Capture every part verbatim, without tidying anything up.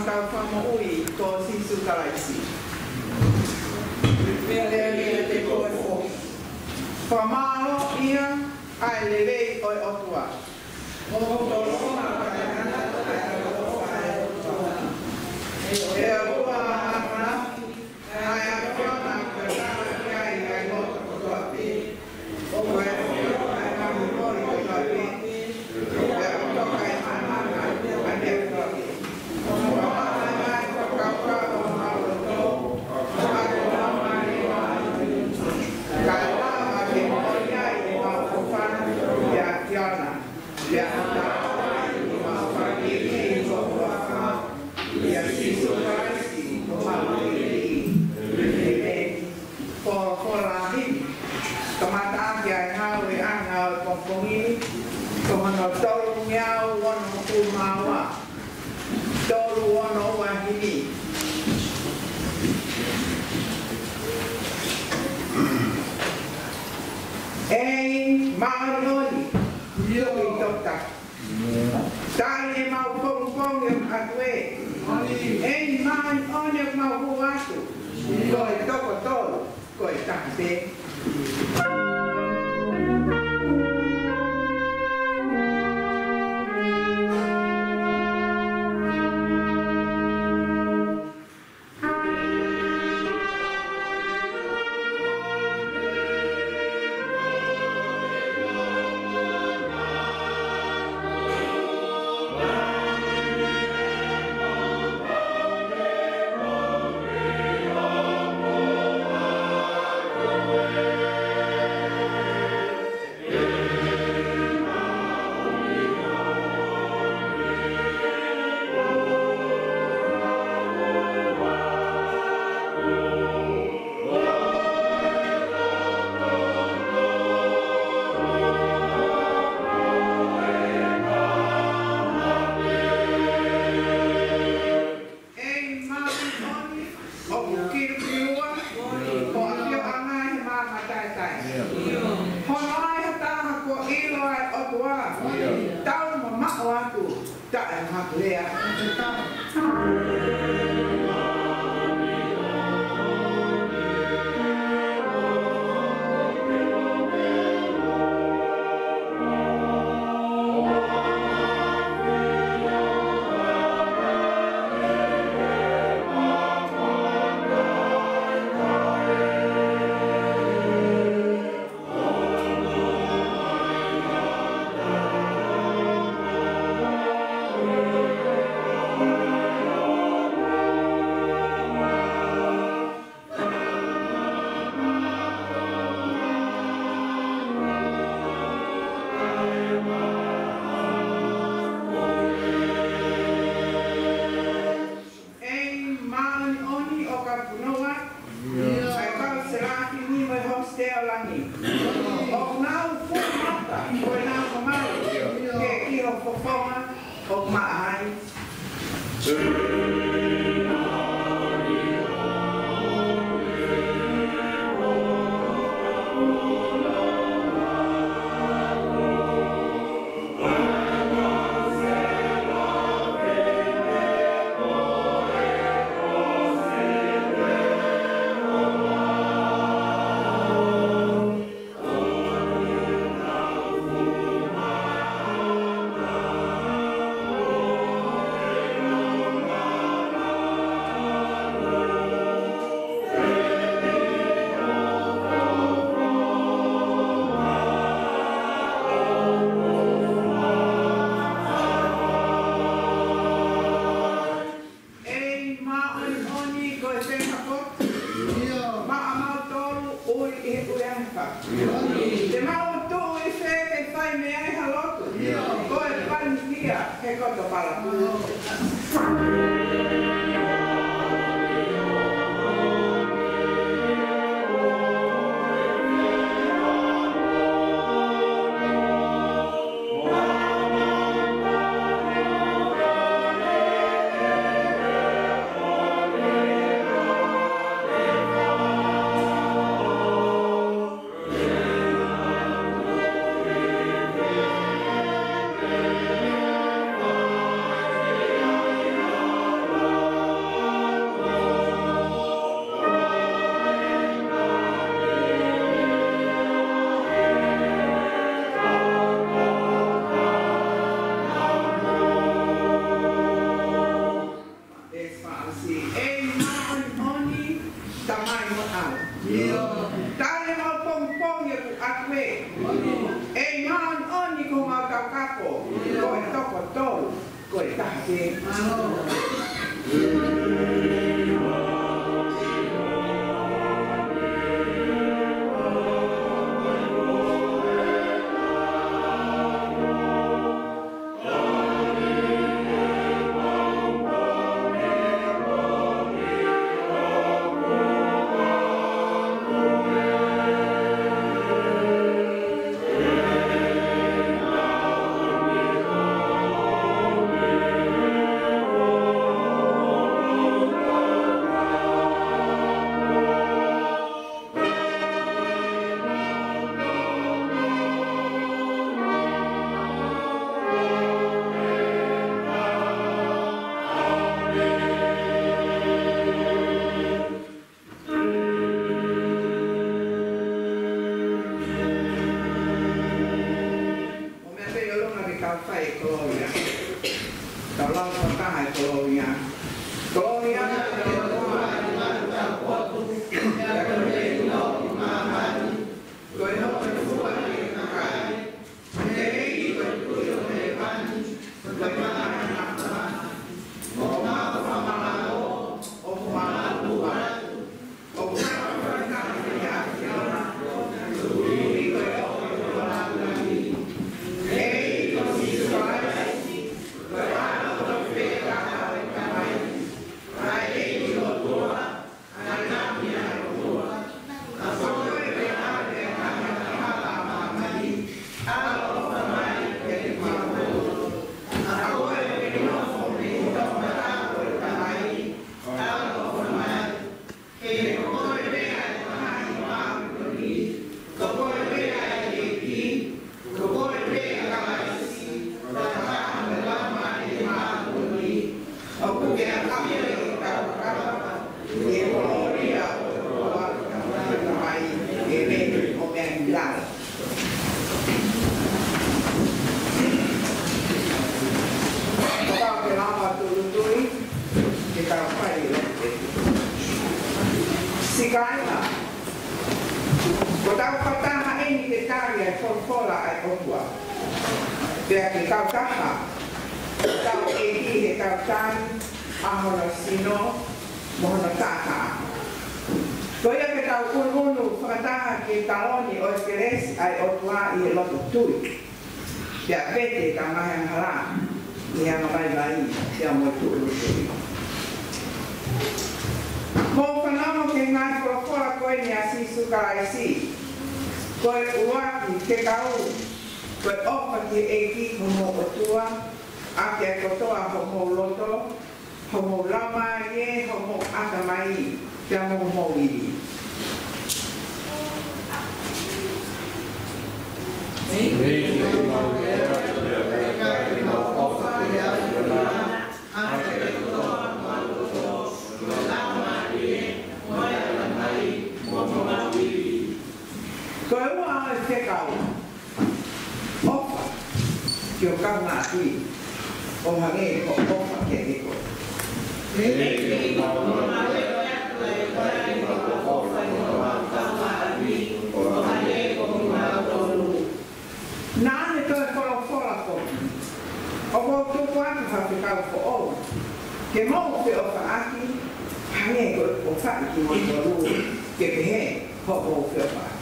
Tau Fakamoʻui ko Sīsū Kalaisi. Pea lea kiate koe foki. Fakamālō ia ʻa e lelei ʻo e ʻOtua. ʻOku tolonga ʻa e ʻaloʻofa ʻa e ʻOtua. ʻE ua ʻa e ʻaloʻofa ʻa e ʻOtua, ko e tala ki ai ʻa e loto kotoa pē. Folofola lahi, kamata ʻaki ʻa e ngāueʻanga ʻo e pongipongi ni, ko hono tolungeau onongofulu mā ua, tolu ono ua himi. ʻEiki māʻoniʻoni, ʻio, ʻi tokotā. Tali ʻemau pongipongi ʻoku ʻatu ē. ʻEiki māʻoniʻoni, ʻoku mau hū atu. Ko e toko tolu, ko e taha pē. ʻEiki māʻoniʻoni, ʻoku kilukilu ua, ko ʻafioʻanga he maama taʻetaʻe. Hono ai ha taha kuo ʻilo ʻa e ʻOtua, tau mamaʻo atu, taʻe maku lea. ʻEiki māʻoniʻoni, ʻoku punou ʻa e kau selāfi ni mo e hōsite ʻo langi. ʻOku nau fuʻu mata, ko ʻenau mamahi, ke ki ho fofonga, ʻoku maʻa ai. ʻEiki māʻoniʻoni, ko e fengapotu maʻa mautolu ʻoku ʻi he ʻuli ange fa. Te mau tuʻu ʻi fē ke fai mei ai ha lotu? Ko e panikia he koto palapū. ʻE kolōlia ʻa e ʻOtua ʻi he tamai, ʻi he mei ʻo meʻa ki lalo. Kapau ʻoku ke lava ʻo tūʻulutui, ke tau fai ʻa e lotu. Siʻi kāinga, ko ʻetau fakataha eni ke tali ʻa e folofola ʻa e ʻOtua. Pea ke kautaha hotau ʻEiki heʻetau tali ʻa hono sino mo hono taʻataʻa. Ko ia ke tau ʻunuʻunu fakataha ki he taloni ʻo e kelesi ʻa e ʻOtua ʻi he loto tui. Pea vete ʻetau ngaahi angahala ʻi he anga vaivai pea mo e tūʻulutui. Mou fanongo ki he ngaahi folofola ko eni ʻa Sīsū Kalaisi. Ko e ʻuluaki fekau, ko e ʻofa ki he ʻEiki ko homou ʻOtua ʻaki ʻa e kotoa homou loto, homou laumālie, homou ʻatamai, pea mo homou ivi. Ko e ua ʻo e fekau, ʻofa ki ho kaungāʻapi ʻo hangē ko hoʻo ʻofa kiate koe. Naʻa ne toe folofola foki, ʻoku ou tuku atu ha fekau foʻou, ke mou feʻofaʻaki hangē ko ʻeku ʻofaʻi kimoutolu, ke pehē hoʻomou feʻofaʻaki.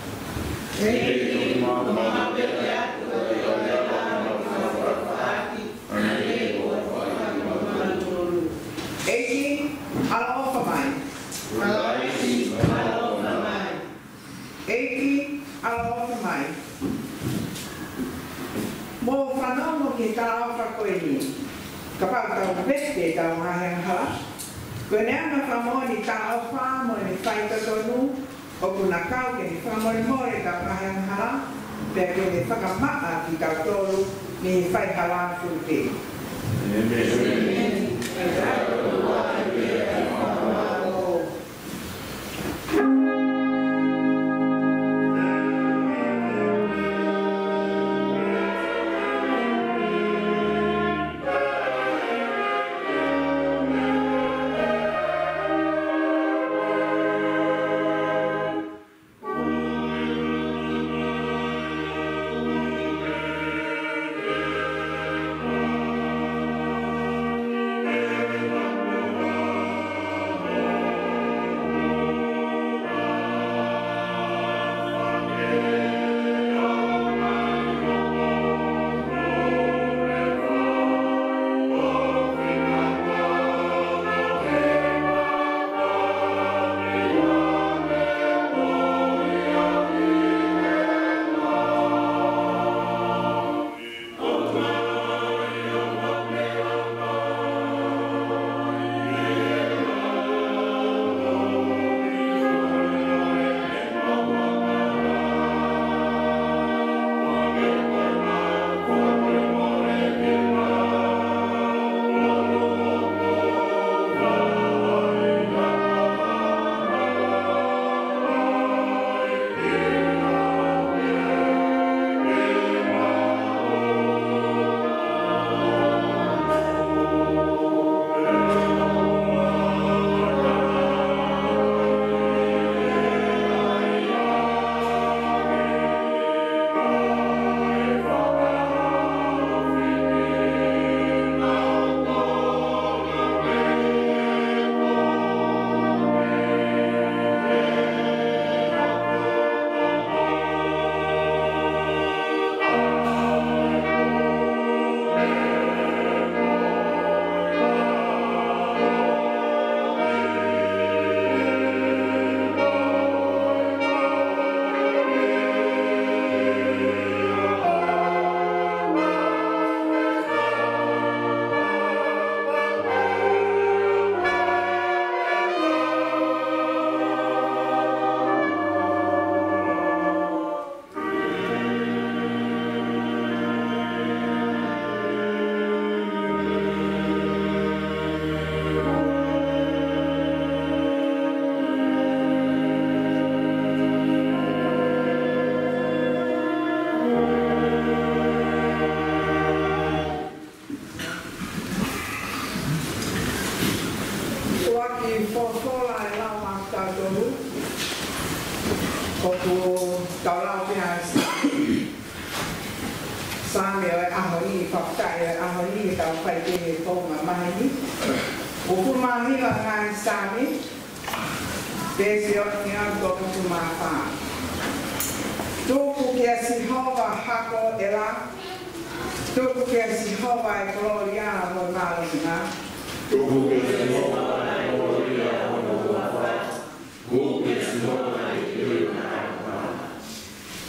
ʻEiki, ʻaloʻofa mai. ʻEiki, aloʻofa mai. Mou fanongo ki he talaʻofa ko eni. Kapau ʻoku tau vete ʻetau ngaahi angahala, ko ʻene anga fakamoʻoni talaʻofa mo ʻene faitotonu, ʻoku na kau ke ne fakamolemole ʻetau ngaahi angahala, pea ke ne fakamaʻa kitautolu mei he faihala fulipē. ʻĒmeni. Folofola ʻe lau maʻatautolu, ʻoku tau lau pē ʻa e Saame ʻo e ʻaho ni, fakafetaʻi ʻo e ʻaho ni, ʻe tau fai pē he founga maheni. Uofulu mā hiva ʻa e Saame, veesi ʻe ono ki he tolu uofulu mā fā. Tuku kia Sihova hako ʻela, tuku kia Sihova e kolōlia mo e mālohinga. Tuku kia Sihova e kolōlia mo e mālohinga. Tuku kia Sihova e kolōlia mo e mālohinga.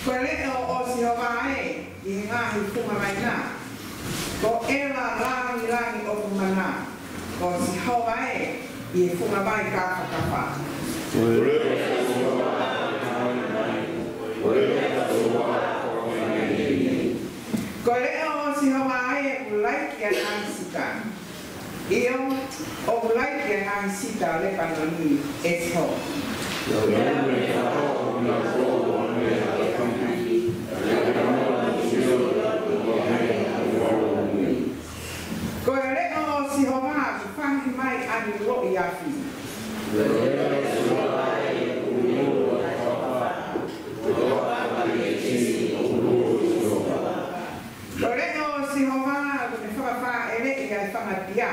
Ko e leʻo ʻo Sihova ē ʻi he ngaahi funga vai na. Ko ʻela langilangi ʻoku mana. Ko Sihova ē ʻi he funga vai kāfakafa. Ko e leʻo ʻo Sihova ē ʻoku laiki ʻa e ngaahi sita. ʻIo, ʻoku laiki ʻa e ngaahi sita ʻo Lepanoni, ʻe Sihova. Ko e leʻo ʻo Sihova ʻoku fahi mai ʻa e ulo ʻi afi. Ko e leʻo ʻo Sihova ʻoku ne fakafāʻeleʻi ʻa e fanga pia,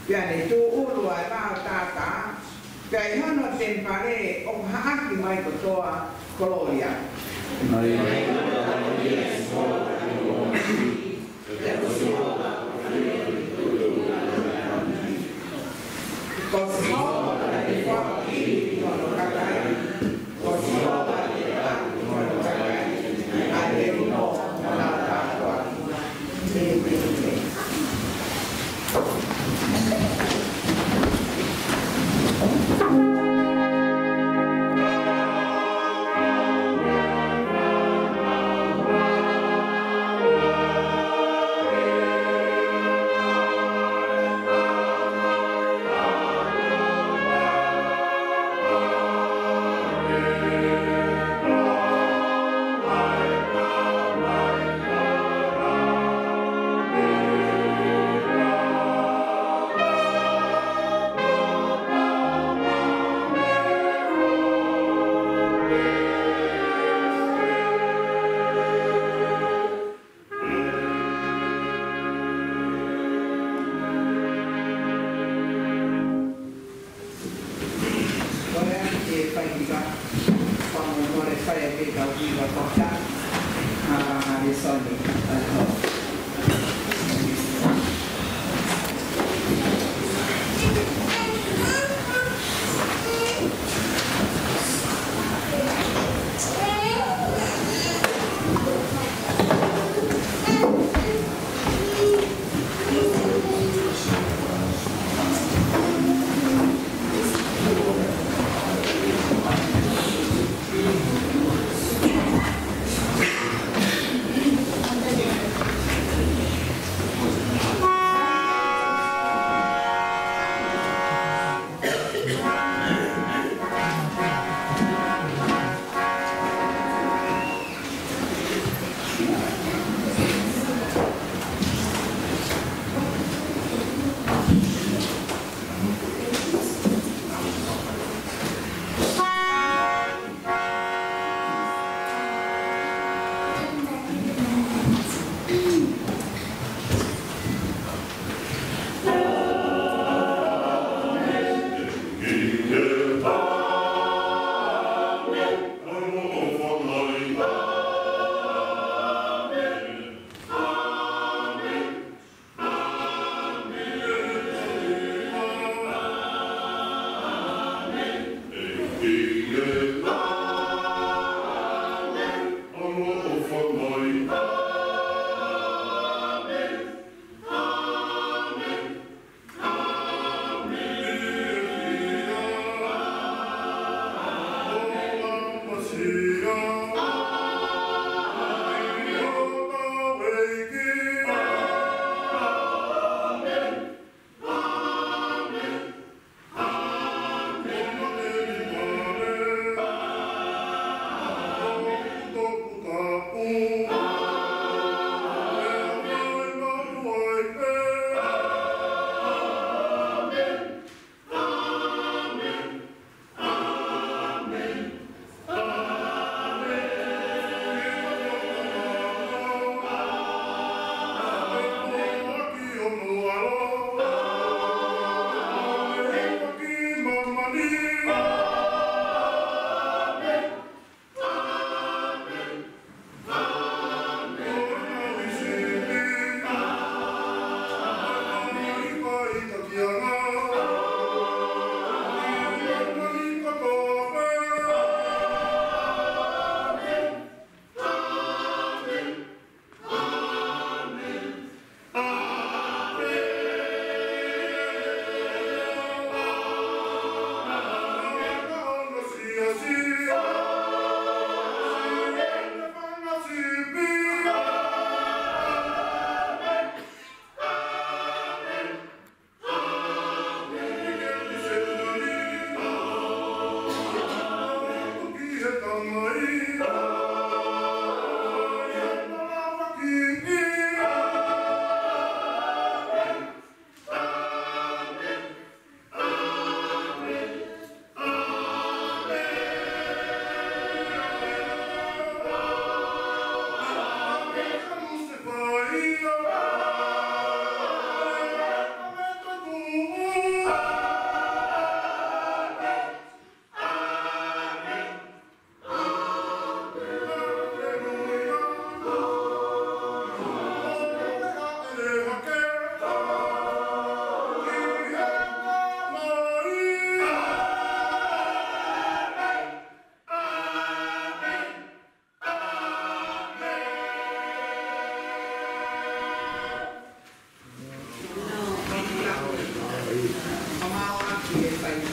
pea ne tūʻulu ʻa e vao tātā, pea ʻi hono temipale ʻoku haʻaki mai kotoa kolōlia. Ko Sihova naʻe foaki ki hono kakai, ko Sihova naʻe foaki ki hono kakai ʻa e leʻo mo e tāpuaki. Ko ia ke fai ki ka, fakamolemole fai ʻa e kau kiʻi ka fakata, ʻa, ʻa, lēsoni, ʻa, ʻa.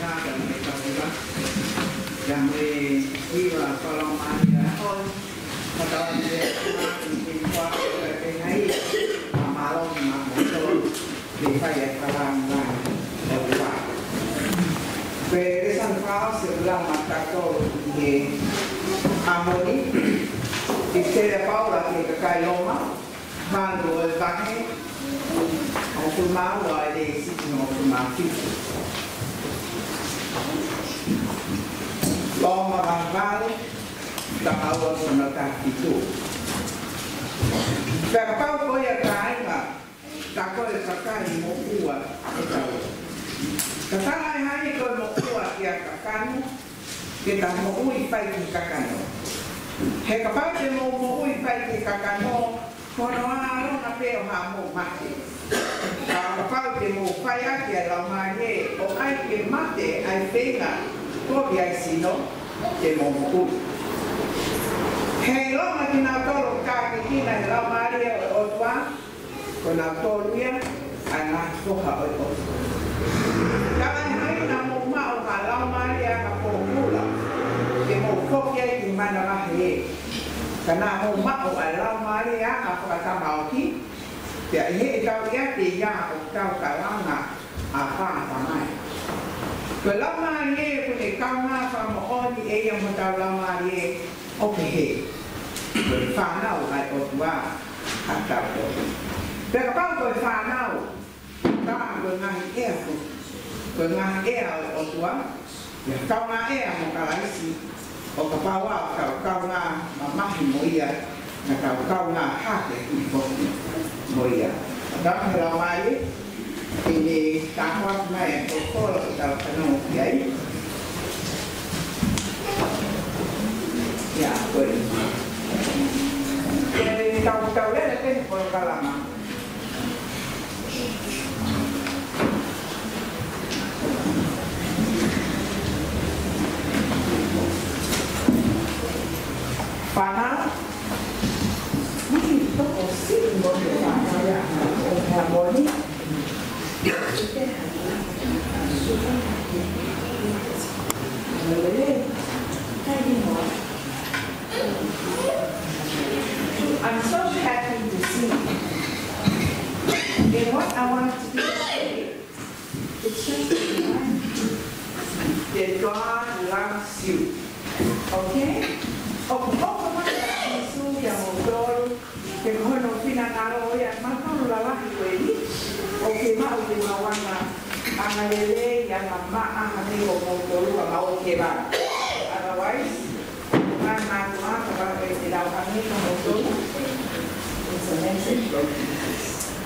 Kātaki e kaula. Ia mo e hiva fakalaumālie ʻa e ʻaho. Fakalaumālie ʻa e ʻaho, ʻi he kuā ʻo e pengai. Mālō, mālō. Ke fai e kalanga ʻo e ua. Ko e lēsoni fakaʻosi ʻoku lau maʻatautolu ʻi he ʻaho ni, ʻi he ʻEpisitia ʻa Paula ki he kakai Loma, valu ʻo e vahe, hongofulu mā ua ʻo e veesi ki he hongofulu mā fitu. Loma vahe valu, taha ua ki he taha fitu. Pea kapau ko ia kāinga, ka ko e kakai moʻua ʻe taua. Ka talaʻehai ko e moʻua ki he kakano, ke ta moʻui fai ki he kakano. He kapau te mou moʻui fai ki he kakano, ko hono ʻaonga pē ʻo haʻamou mate. Ka kapau te mou fai ʻaki ʻa e Laumālie, ʻo ʻai ke mate ʻa e feinga kovi ʻa e sino, te mou moʻui. He ʻilonga kinautolu ʻoku tākiekina ʻe he Laumālie ʻo e ʻOtua, ko kinautolu ia ʻa e ngaahi foha ʻo e ʻOtua. Talaʻehai naʻa mou maʻu ha laumālie anga pōpula, ke mou foki ai ki he manavahē. Ka naʻa mou maʻu ʻa e laumālie anga fakatamaioʻeiki, pea ʻi heʻetau ʻiate ia ʻoku tau kalanga, Āpā Tamai. Ko e Laumālie ʻoku ne kaungā fakamoʻoni ʻe ia mo hotau laumālie ʻo pehē, ko e fānau ʻa e ʻOtua ʻa tautolu. Pea kapau ko e fānau, tā ko e ngaahi ʻea ko, ko e ngaahi ʻea ʻo e ʻOtua, ʻa e kaungāʻea mo Kalaisi, ʻo kapau ʻoku tau kaungā mamahi mo ia, naʻa tau kaungā hake ʻi he foki mo ia. Ka ko e Laumālie, ʻi he tāpuaki mai ʻa e kolo ʻoku tau fanongo ki ai. ʻIa, ko e. Ko e tau, tau lele pē he polokalama. Fānau, mani tokosiʻi mo e fānau ia ʻo Heamoni. I'm so happy to see you. And what I want to do today is just to remind you that God loves you. Okay? ʻOku, ʻoku ʻofa mai ʻa Sīsū kiate kimoutolu, he ko hono finangalo ia mautolu lalahi ko eni, ʻoku ke maʻu ʻemau anga, anga lelei, anga maʻa, anga meʻa ʻo moutolu, anga ʻo ke vā. Otherwise, ko e ngaahi mātuʻa, ka vā e te lau ʻa e meʻa ʻo moutolu. It's a message from Jesus.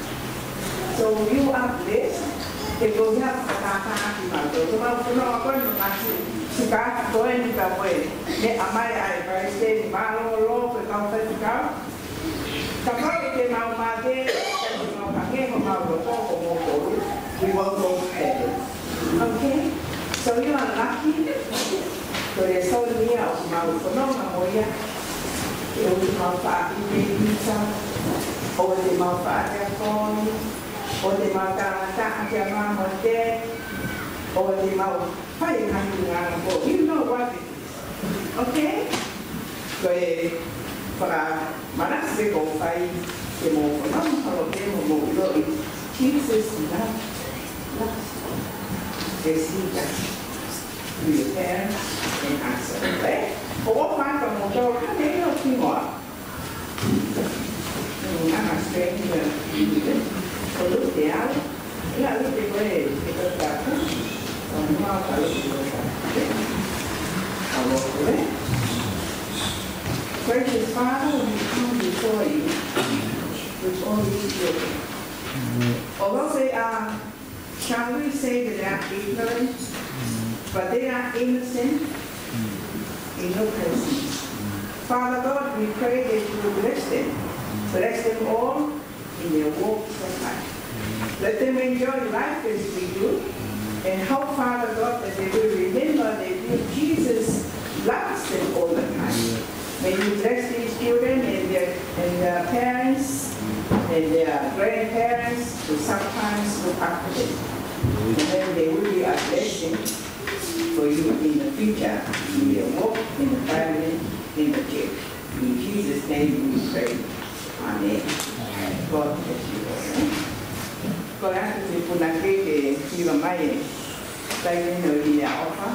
So you are blessed. He ko ia ka tātā ki mautolu. Ko mau kuno a koe no kasi. Suka ko eni ka koe. Ne amai ai Palestine, mālōlō, ko e kau faifekau. Kapau ʻe te mau mate, ʻe te mau hangē ko mau loko ko moutolu, we won't go to heaven. Okay? So you are lucky. Ko e lēsoni ia ʻoku mau fononga mo ia. ʻOku mau faʻa ʻi he pizza, ʻoku mau faʻa telefoni, ʻoku mau talangataʻa kia mama mo dad, ʻoku mau fai ngaahi ngāue ko, you know what it is. Okay? Ko e fakamanatu ʻoku ou fai ke mou fononga holo pē mo mou ʻiloʻi. Jesus loves, loves us as he does to your parents and us. Okay? Ko e fānau mo tō ka te ino ki ngoa. Ngaahi stranger. Ko Luke au. Ia Luke ko e, e ko taku. Ko mua ka Luke ko taku. Ka Luke. Gracious Father, we come before you with all these children. Although they are Shall we say that they are ignorant? But they are innocent in your presence. Father God, we pray that you will bless them. Bless them all in their walks of life. Let them enjoy life as we do. And help, Father God, that they will remember that you, Jesus, loves them all the time. May you bless these children and their, and their parents and their grandparents who sometimes look after them. And then there will be a blessing for you in the future, in your work, in the family, in the church. In Jesus' name we pray. Amen. God bless you all. Ko e atu ki he punake ke hiva mai e taimi ʻo e ʻofa.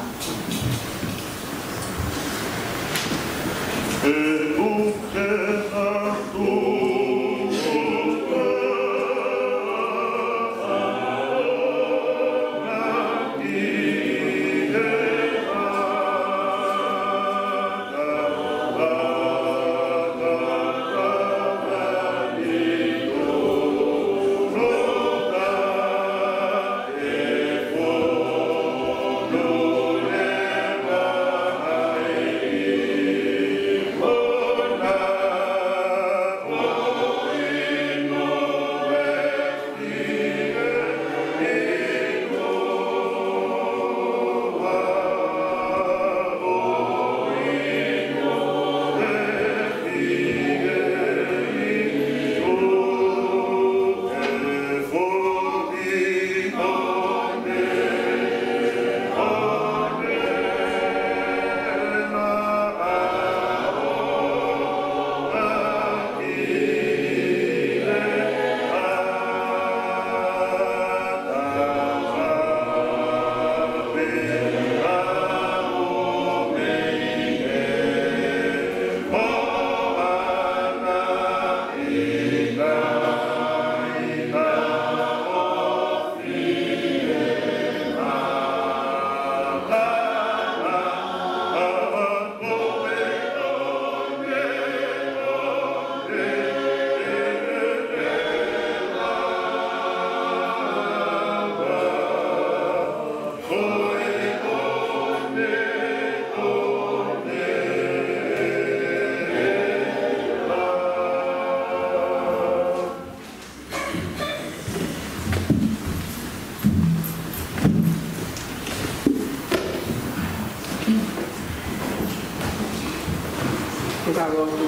Ke tau lotu.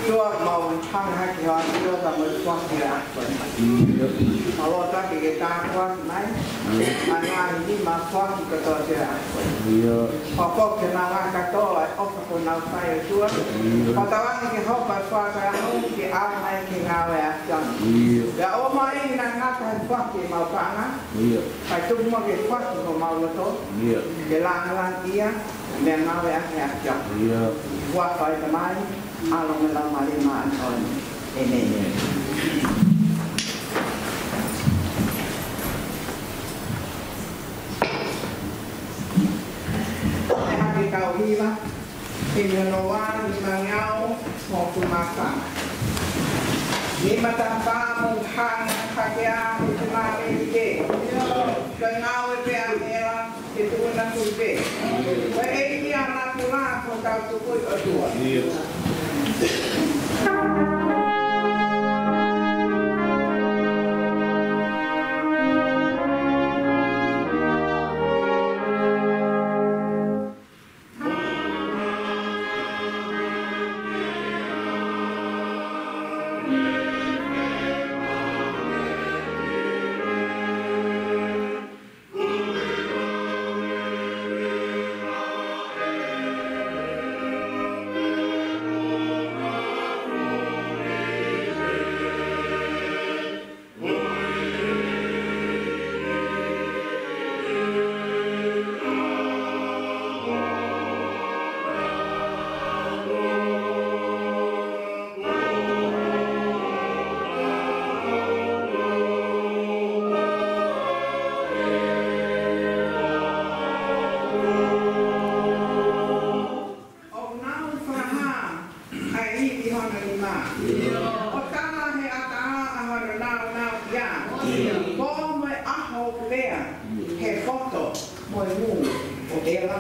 ʻOtua, mau hanga hake ʻo ʻafio ka mau foaki ʻa koe. Mau lotu ke tāpuaki mai. Anua ni mau foaki kotoa pē ʻa koe. ʻIo. ʻO ko ke nau ngā katoa ʻa e ʻofa kuo nau fai, ʻOtua. ʻIo. Ko tau ange ke hoko ʻa e foaki ʻa koe ke ʻalu mai ke ngāue ʻa e ʻAfiona. ʻIo. Pea ʻomai ʻi he ngata he foaki ʻemau paʻanga. ʻIo. Kae tuku muʻa ke foaki homau loto. ʻIo. Ke lāngilangiʻia, meʻangāue ʻaki ʻa e ʻAfiona. ʻIo. Huafa ʻo e Tamai, ʻAlo mo e Laumālie Māʻoniʻoni. ʻĒmeni. Ko e hake kau hiva, himi ono ua, nimangeau hongofulu mā fā. Nima taha fā mo hanga hake ʻa e tuna Melike. Ko e ngāue pē ʻa ʻEla, ke tuʻu na kupe. Ko e ʻEiki ʻa natula ko tau tuku ʻi ʻOtua. ʻOku nau fakahā ʻa e ivi hono nima. ʻO tala he ʻatā ʻa hono naunauʻia. Pō mo e ʻaho ʻoku lea he poto mo e ngū ʻo ʻEla.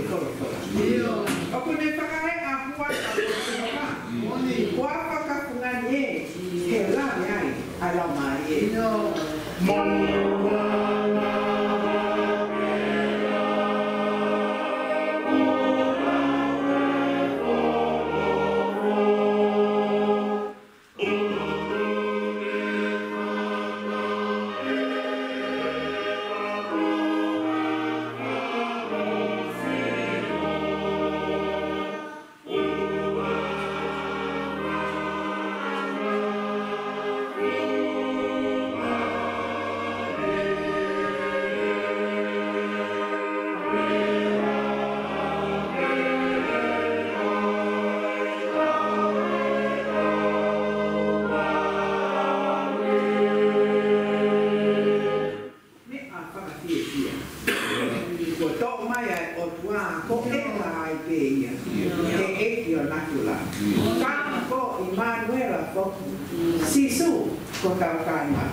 ʻOku ne fakaeʻa ʻa e ʻapi ʻa e ʻOtua. Kuo fakafungani ē, he lave ai ʻa e Laumālie. Meʻa fakafiefia. Kuo toʻo mai ʻa e ʻOtua, ko e ʻEiki pē ia. He ʻEiki ʻo natula. Ka ko ʻImanuela foki. Sīsū, ko hotau Tamai.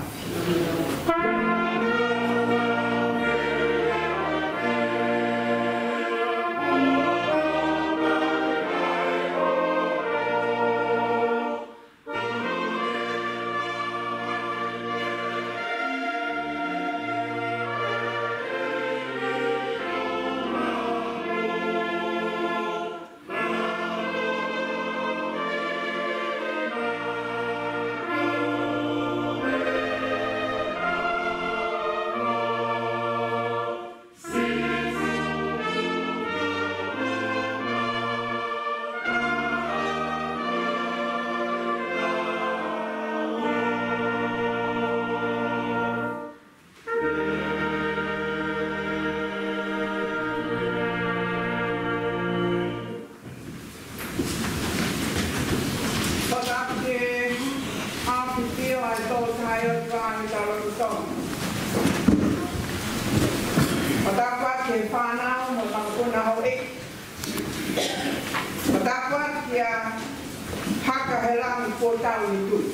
Fakatapu ki he ʻAfio ʻa e Tolu Tahaʻi ʻOtua ʻi hotau loto Tonga. Fakatapu ki he fānau mo e mokopuna houʻeiki. Fakatapu kia Haka he Langi kuo tau ʻi tui.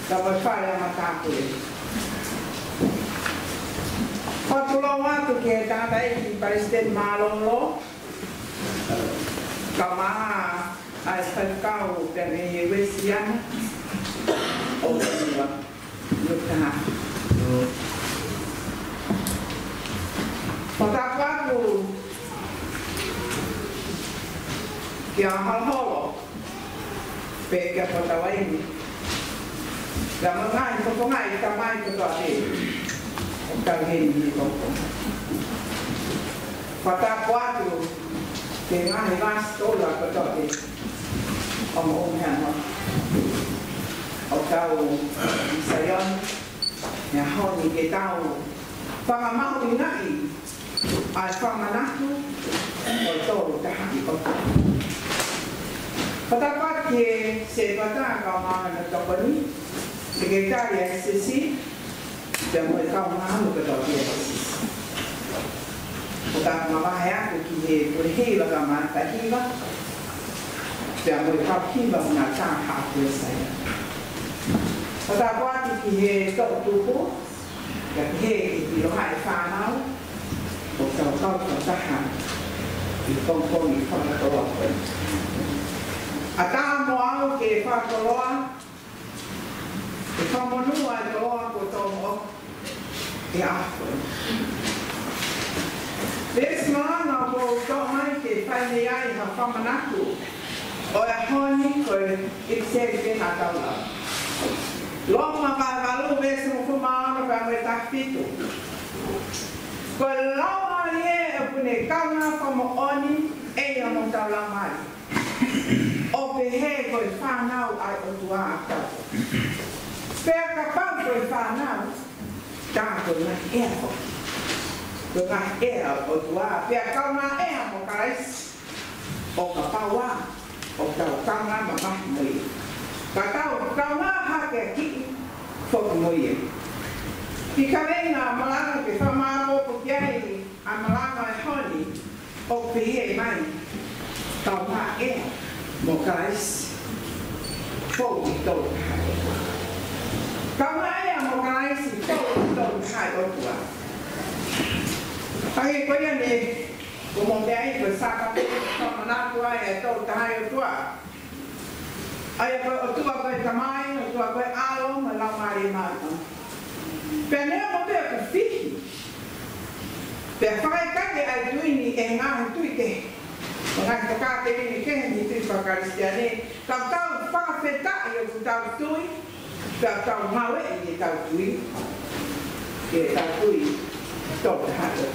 Tau ʻi fale ʻa matāpule. Fakatulou atu ki he tangataʻeiki palesiteni mālōlō. Kae ʻumaʻā ʻa e faifekau pea mei he Uēsiliana. ʻO Tonga. Nō Tonga. Fakatapu atu kia Haloholo. Pea kia Potavaini. Ka mo e ngaahi fofonga ʻi tamai kotoa pē. ʻOku tau heni ni koko. Fakatapu atu ki he ngaahi vāsitola kotoa pē. ʻO mo ʻumiana. ʻOku tau ʻi Saione. He ʻaho ni ke tau fakamahuʻingaʻi ʻa e fakamanatu ʻo e Tolu Tahaʻi ʻOtua. Fakatapu ki he Sētuata kae ʻumaʻā hono tokoni, Sekelitali ʻa e S S C, pea mo e kaungāmeʻa kotoa pē ʻa e S S C. Fakatapu mavahe atu ki he Pulehiva kae ʻumaʻā e Hiva, pea mo e kau hiva ʻo e Ngaahi Taha ʻo Saione. Fakatapu atu ki he toʻutupu, pea pehē ki he piloha ʻa e fānau, ʻoku tau kau fakataha ʻi he pongipongi fakakoloa ko eni. ʻAtā mo au ke fakakoloa, ʻe fakamonū ʻa e koloa kuo tō moʻoku ʻi he ʻaho ko eni. Veesi malanga ʻoku ou toʻo mai ke fai mei ai ha fakamanatu ʻo e ʻaho ni ko e ʻipiseli pē naʻa tau lau. Loma vahe valu veesi hongofulu mā ono pea mo e taha fitu. Ko e Laumālie ʻoku ne kaungā fakamoʻoni ʻe ia mo hotau laumālie. ʻO pehē ko e fānau ʻa e ʻOtua ʻa kitautolu. Pea kapau ko e fānau, tā ko e ngaahi ʻea foki. Ko e ngaahi ʻea ʻo e ʻOtua, pea kaungāʻea mo Kalaisi. ʻO kapau ā, ʻoku tau kaungā mamahi mo ia, ka tau kaungā hakeakiʻi foki mo ia. ʻI he kaveinga malanga ke fakamāʻopoʻopo ki ai ʻa e malanga ʻo e ʻaho ni, ʻoku pehē mai, kaungāʻea mo Kalaisi, fou ʻi he Tolu Tahaʻi ʻOtua. Kaungāʻea mo Kalaisi, fou ʻi he Tolu Tahaʻi ʻOtua. Hangē ko ia ne Ko e meʻa ia ko e Sāpate, fakamanatu ai e Tolu Tahaʻi ʻOtua. ʻA ia ko e ʻOtua ko e Tamai, ʻOtua ko e ʻAlo, mo e Laumālie Māʻoniʻoni. Pea neongo pē ʻoku fihi, pea fakaʻikaiʻi ʻa e tui ni ʻe he ngaahi tui kehe, mo e ngaahi tokāteline kehe ʻi he tui faka-Kalisitiane, ka tau fakafetaʻi ʻoku tau tui, pea tau ngāueʻi ʻetau tui, ke tau tui Tolu Tahaʻi.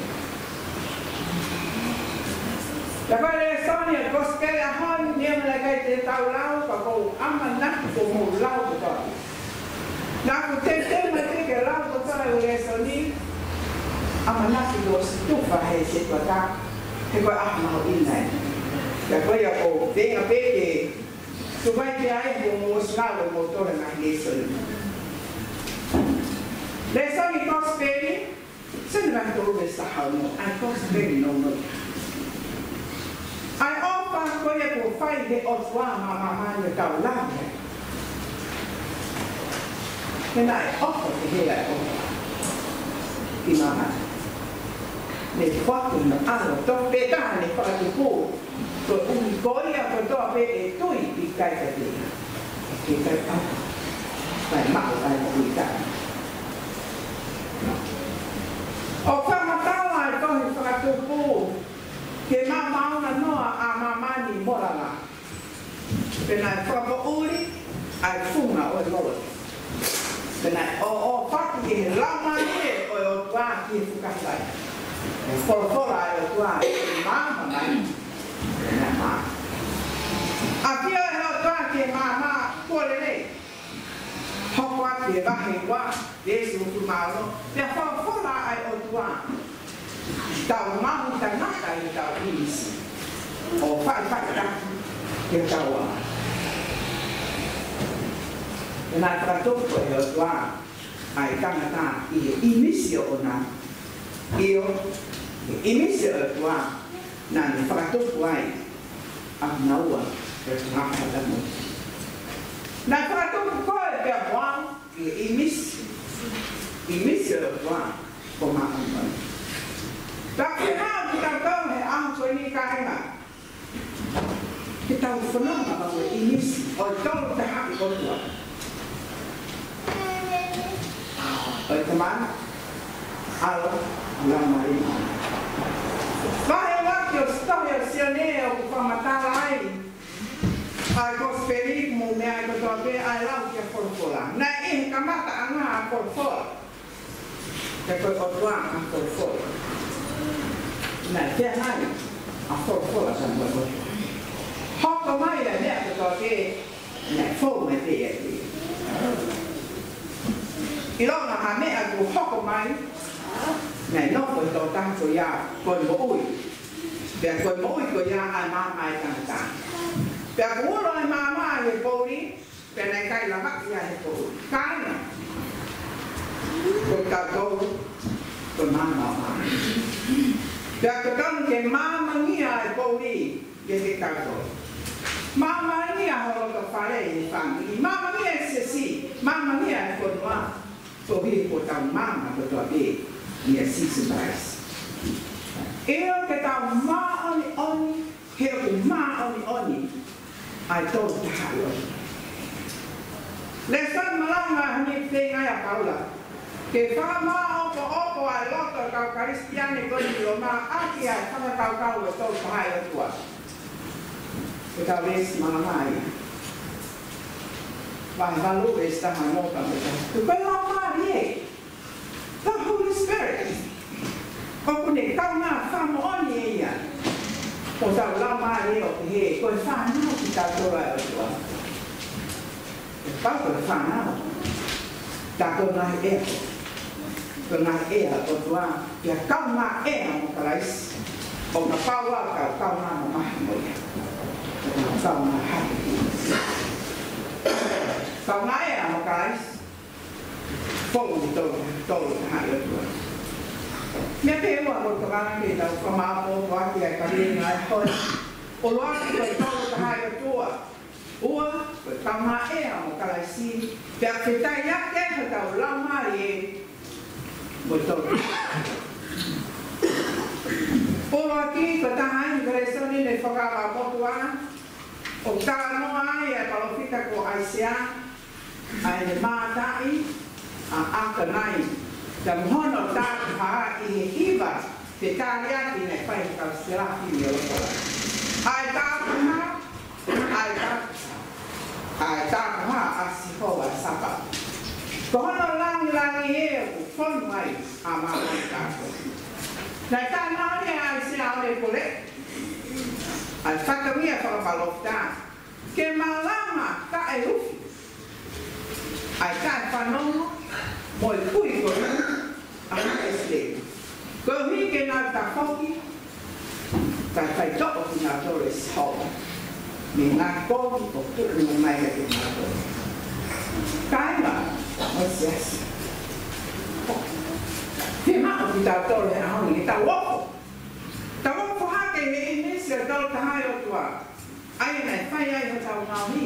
Pea ko e lēsoni ʻo e Kosipeli ʻo e ʻaho ni, neongo naʻe ʻikai te tau lau, ka ʻoku ou ʻamanaki kuo mou lau kotoa. Naʻa ku teuteu mai pē ke lau kotoa e lēsoni, ʻamanaki kuo ʻosi tufa he sētuata, he ko e ʻaho mahuʻinga ē. Pea ko ia ʻoku ou feinga pē ke tuku ai pē ʻa e kuo mou ʻosi lau ʻe moutolu e ngaahi lēsoni. Lēsoni Kosipeli, Sione vahe tolu veesi taha ono, ʻa e Kosipeli nounou. ʻA e ʻofa ko ia kuo fai ʻe he ʻOtua maʻa māmani ʻo tau lave ai. He naʻe ʻofa pehē ʻa e ʻOtua ki māmani. Ne foaki hono ʻAlo tofu pē taha ne fakatupu, koeʻuhi ko ia kotoa pē ʻe tui pīkitai kiate ia, ʻe ʻikai ʻauha, kae maʻu ʻa e moʻui taʻengata. ʻOku fakamatala ʻa e tohi Fakatupu ki he maomaonganoa ʻa māmani mo lala. Pea naʻe fakapoʻuli ʻa e funga ʻo e lolo. Pea naʻe ʻoʻofaki ʻe he Laumālie ʻo e ʻOtua ki he fukahi lahi. Naʻe folofola ʻa e ʻOtua, maama mai. Pea naʻe maama. ʻAfio ʻa e ʻOtua ki he maama kuo lelei. Hoko atu ki he vahe ua, veesi hongofulu mā ono, pea folofola ʻa e ʻOtua: Tau maʻu tangata ʻi hotau ʻīmisi, ʻo faʻifaʻitaki ki hotau anga. Pea naʻe fakatupu ʻe he ʻOtua ʻa e tangata ʻi he ʻīmisi ʻoʻona, ʻio, ʻi he ʻīmisi ʻo e ʻOtua naʻa ne fakatupu ai ʻa kinaua ʻi he ngaahi fakatamui. Naʻe fakatupu koe pea mo au ʻi he ʻīmisi, ʻīmisi ʻo e ʻOtua ko māʻoniʻoni. Pea ʻoku fiemaʻu kitautolu he ʻaho ko eni, kāinga, ke tau fononga maʻu e ʻīmisi ʻo e Tolu Tahaʻi ʻOtua, ʻo e Tamai, ʻAlo, Laumālie Māʻoniʻoni. Vahe ua ʻo e tohi ʻo Sione ʻoku fakamatala ai ʻa e Kosipeli, mou meaʻi kotoa pē ʻa e lau ki he folofola. Naʻe ʻi he kamataʻanga ʻa e folofola, pea ko e ʻOtua ʻa e folofola. Naʻe feangai ʻa e folofola pea mo e ʻOtua. Hoko mai ʻa e meʻa kotoa pē, naʻe fou mai pē ʻiate ia. ʻIlonga ha meʻa kuo hoko mai, naʻe nofo ʻa e tokotaha ko ia ko e moʻui. Pea ko e moʻui ko ia ʻa e maama ʻa e tangata. Pea kuo ulo ʻa e maama ʻi he poʻuli, pea naʻe ʻikai lavaʻi ia ʻe he poʻuli. Kāinga, ko kitautolu ko e maama ʻo māmani. Pea totonu ke maamangia ʻa e poʻuli kiate kitautolu. Maamangia ho loto fale, ʻi he fāmili. Maamangia e siasi. Maamangia e fonua. Koeʻuhi ko ʻetau maama kotoa pē ʻia Sīsū Kalaisi. ʻIo, ke tau māʻoniʻoni, he ʻoku māʻoniʻoni ʻa e Tolu Tahaʻi ʻOtua. Lēsoni malanga ʻi he ʻaho ni, feinga ʻa Paula ke fakamāʻopoʻopo ʻa e loto ʻo e kau Kalisitiane ko eni ʻi Loma ʻaki ʻa e fakakaukau ʻo e Tolu Tahaʻi ʻOtua. Ko ʻetau veesi malanga ia, vahe valu veesi taha ono ki he taha fitu. Ko e Laumālie, the Holy Spirit, ʻoku ne kaungā fakamoʻoni ʻe ia hotau laumālie ʻo pehē ko e fānau kitautolu ʻa e ʻOtua. Kapau ko e fānau, tā ko e ngaahi ʻea, ko e ngaahi ʻea ʻo e ʻOtua, pea kaungā ʻea mo Kalaisi, ʻo kapau ʻoku tau kaungā mamahi mo ia, ʻoku tau kaungā hake. Kaungā ʻea mo Kalaisi, fou ʻi he Tolu, Tolu Tahaʻi ʻOtua. Meʻa pē ʻe ua ʻoku ou tokanga ke tau fakamāʻopoʻopo ʻaki ʻa e kaveinga ʻo e ʻaho ni. ʻUluaki, ko e Tolu Tahaʻi ʻOtua. Ua, ko e kaungā ʻea mo Kalaisi, pea fetaiaki hotau laumālie mo e Tolu. ʻUluaki, Ko e taha eni e lēsoni ne fakaʻaongaʻi ʻo talanoa ai ʻa e palōfita ko ʻAisea, ʻa ʻene mātaʻi ʻa ʻAkanai, pea mo hono tāpuhā ʻi he hiva fetaliaki naʻe fai ʻe he kau selafimi ʻi loto. ʻA e tāpuhā, ʻa e tāpuhā, ʻa e tāpuhā ʻa Sihova Sāpaoti. Ko hono langilangi ē ʻoku fonu ai ʻa māmani kātoa. Naʻe talanoa ʻa ʻAisea ʻo ne kole ʻa e fatongia fakapalōfita ke malama taʻelufi ʻa e taʻefanongo mo e kui ko ia ʻa ʻIsileli, koeʻuhi ke nau tafoki kae faitoʻo kinautolu ʻe Sihova mei he ngaahi kovi ʻoku tuʻunuku mai kiate kinautolu. Kāinga ʻo e siasi, fiemaʻu kitautolu he ʻaho ni ke tau ofo. Tau ofo hake he ʻīmisi ʻo e Tolu Tahaʻi ʻOtua, ʻa ia naʻe fai ai hotau ngaohi.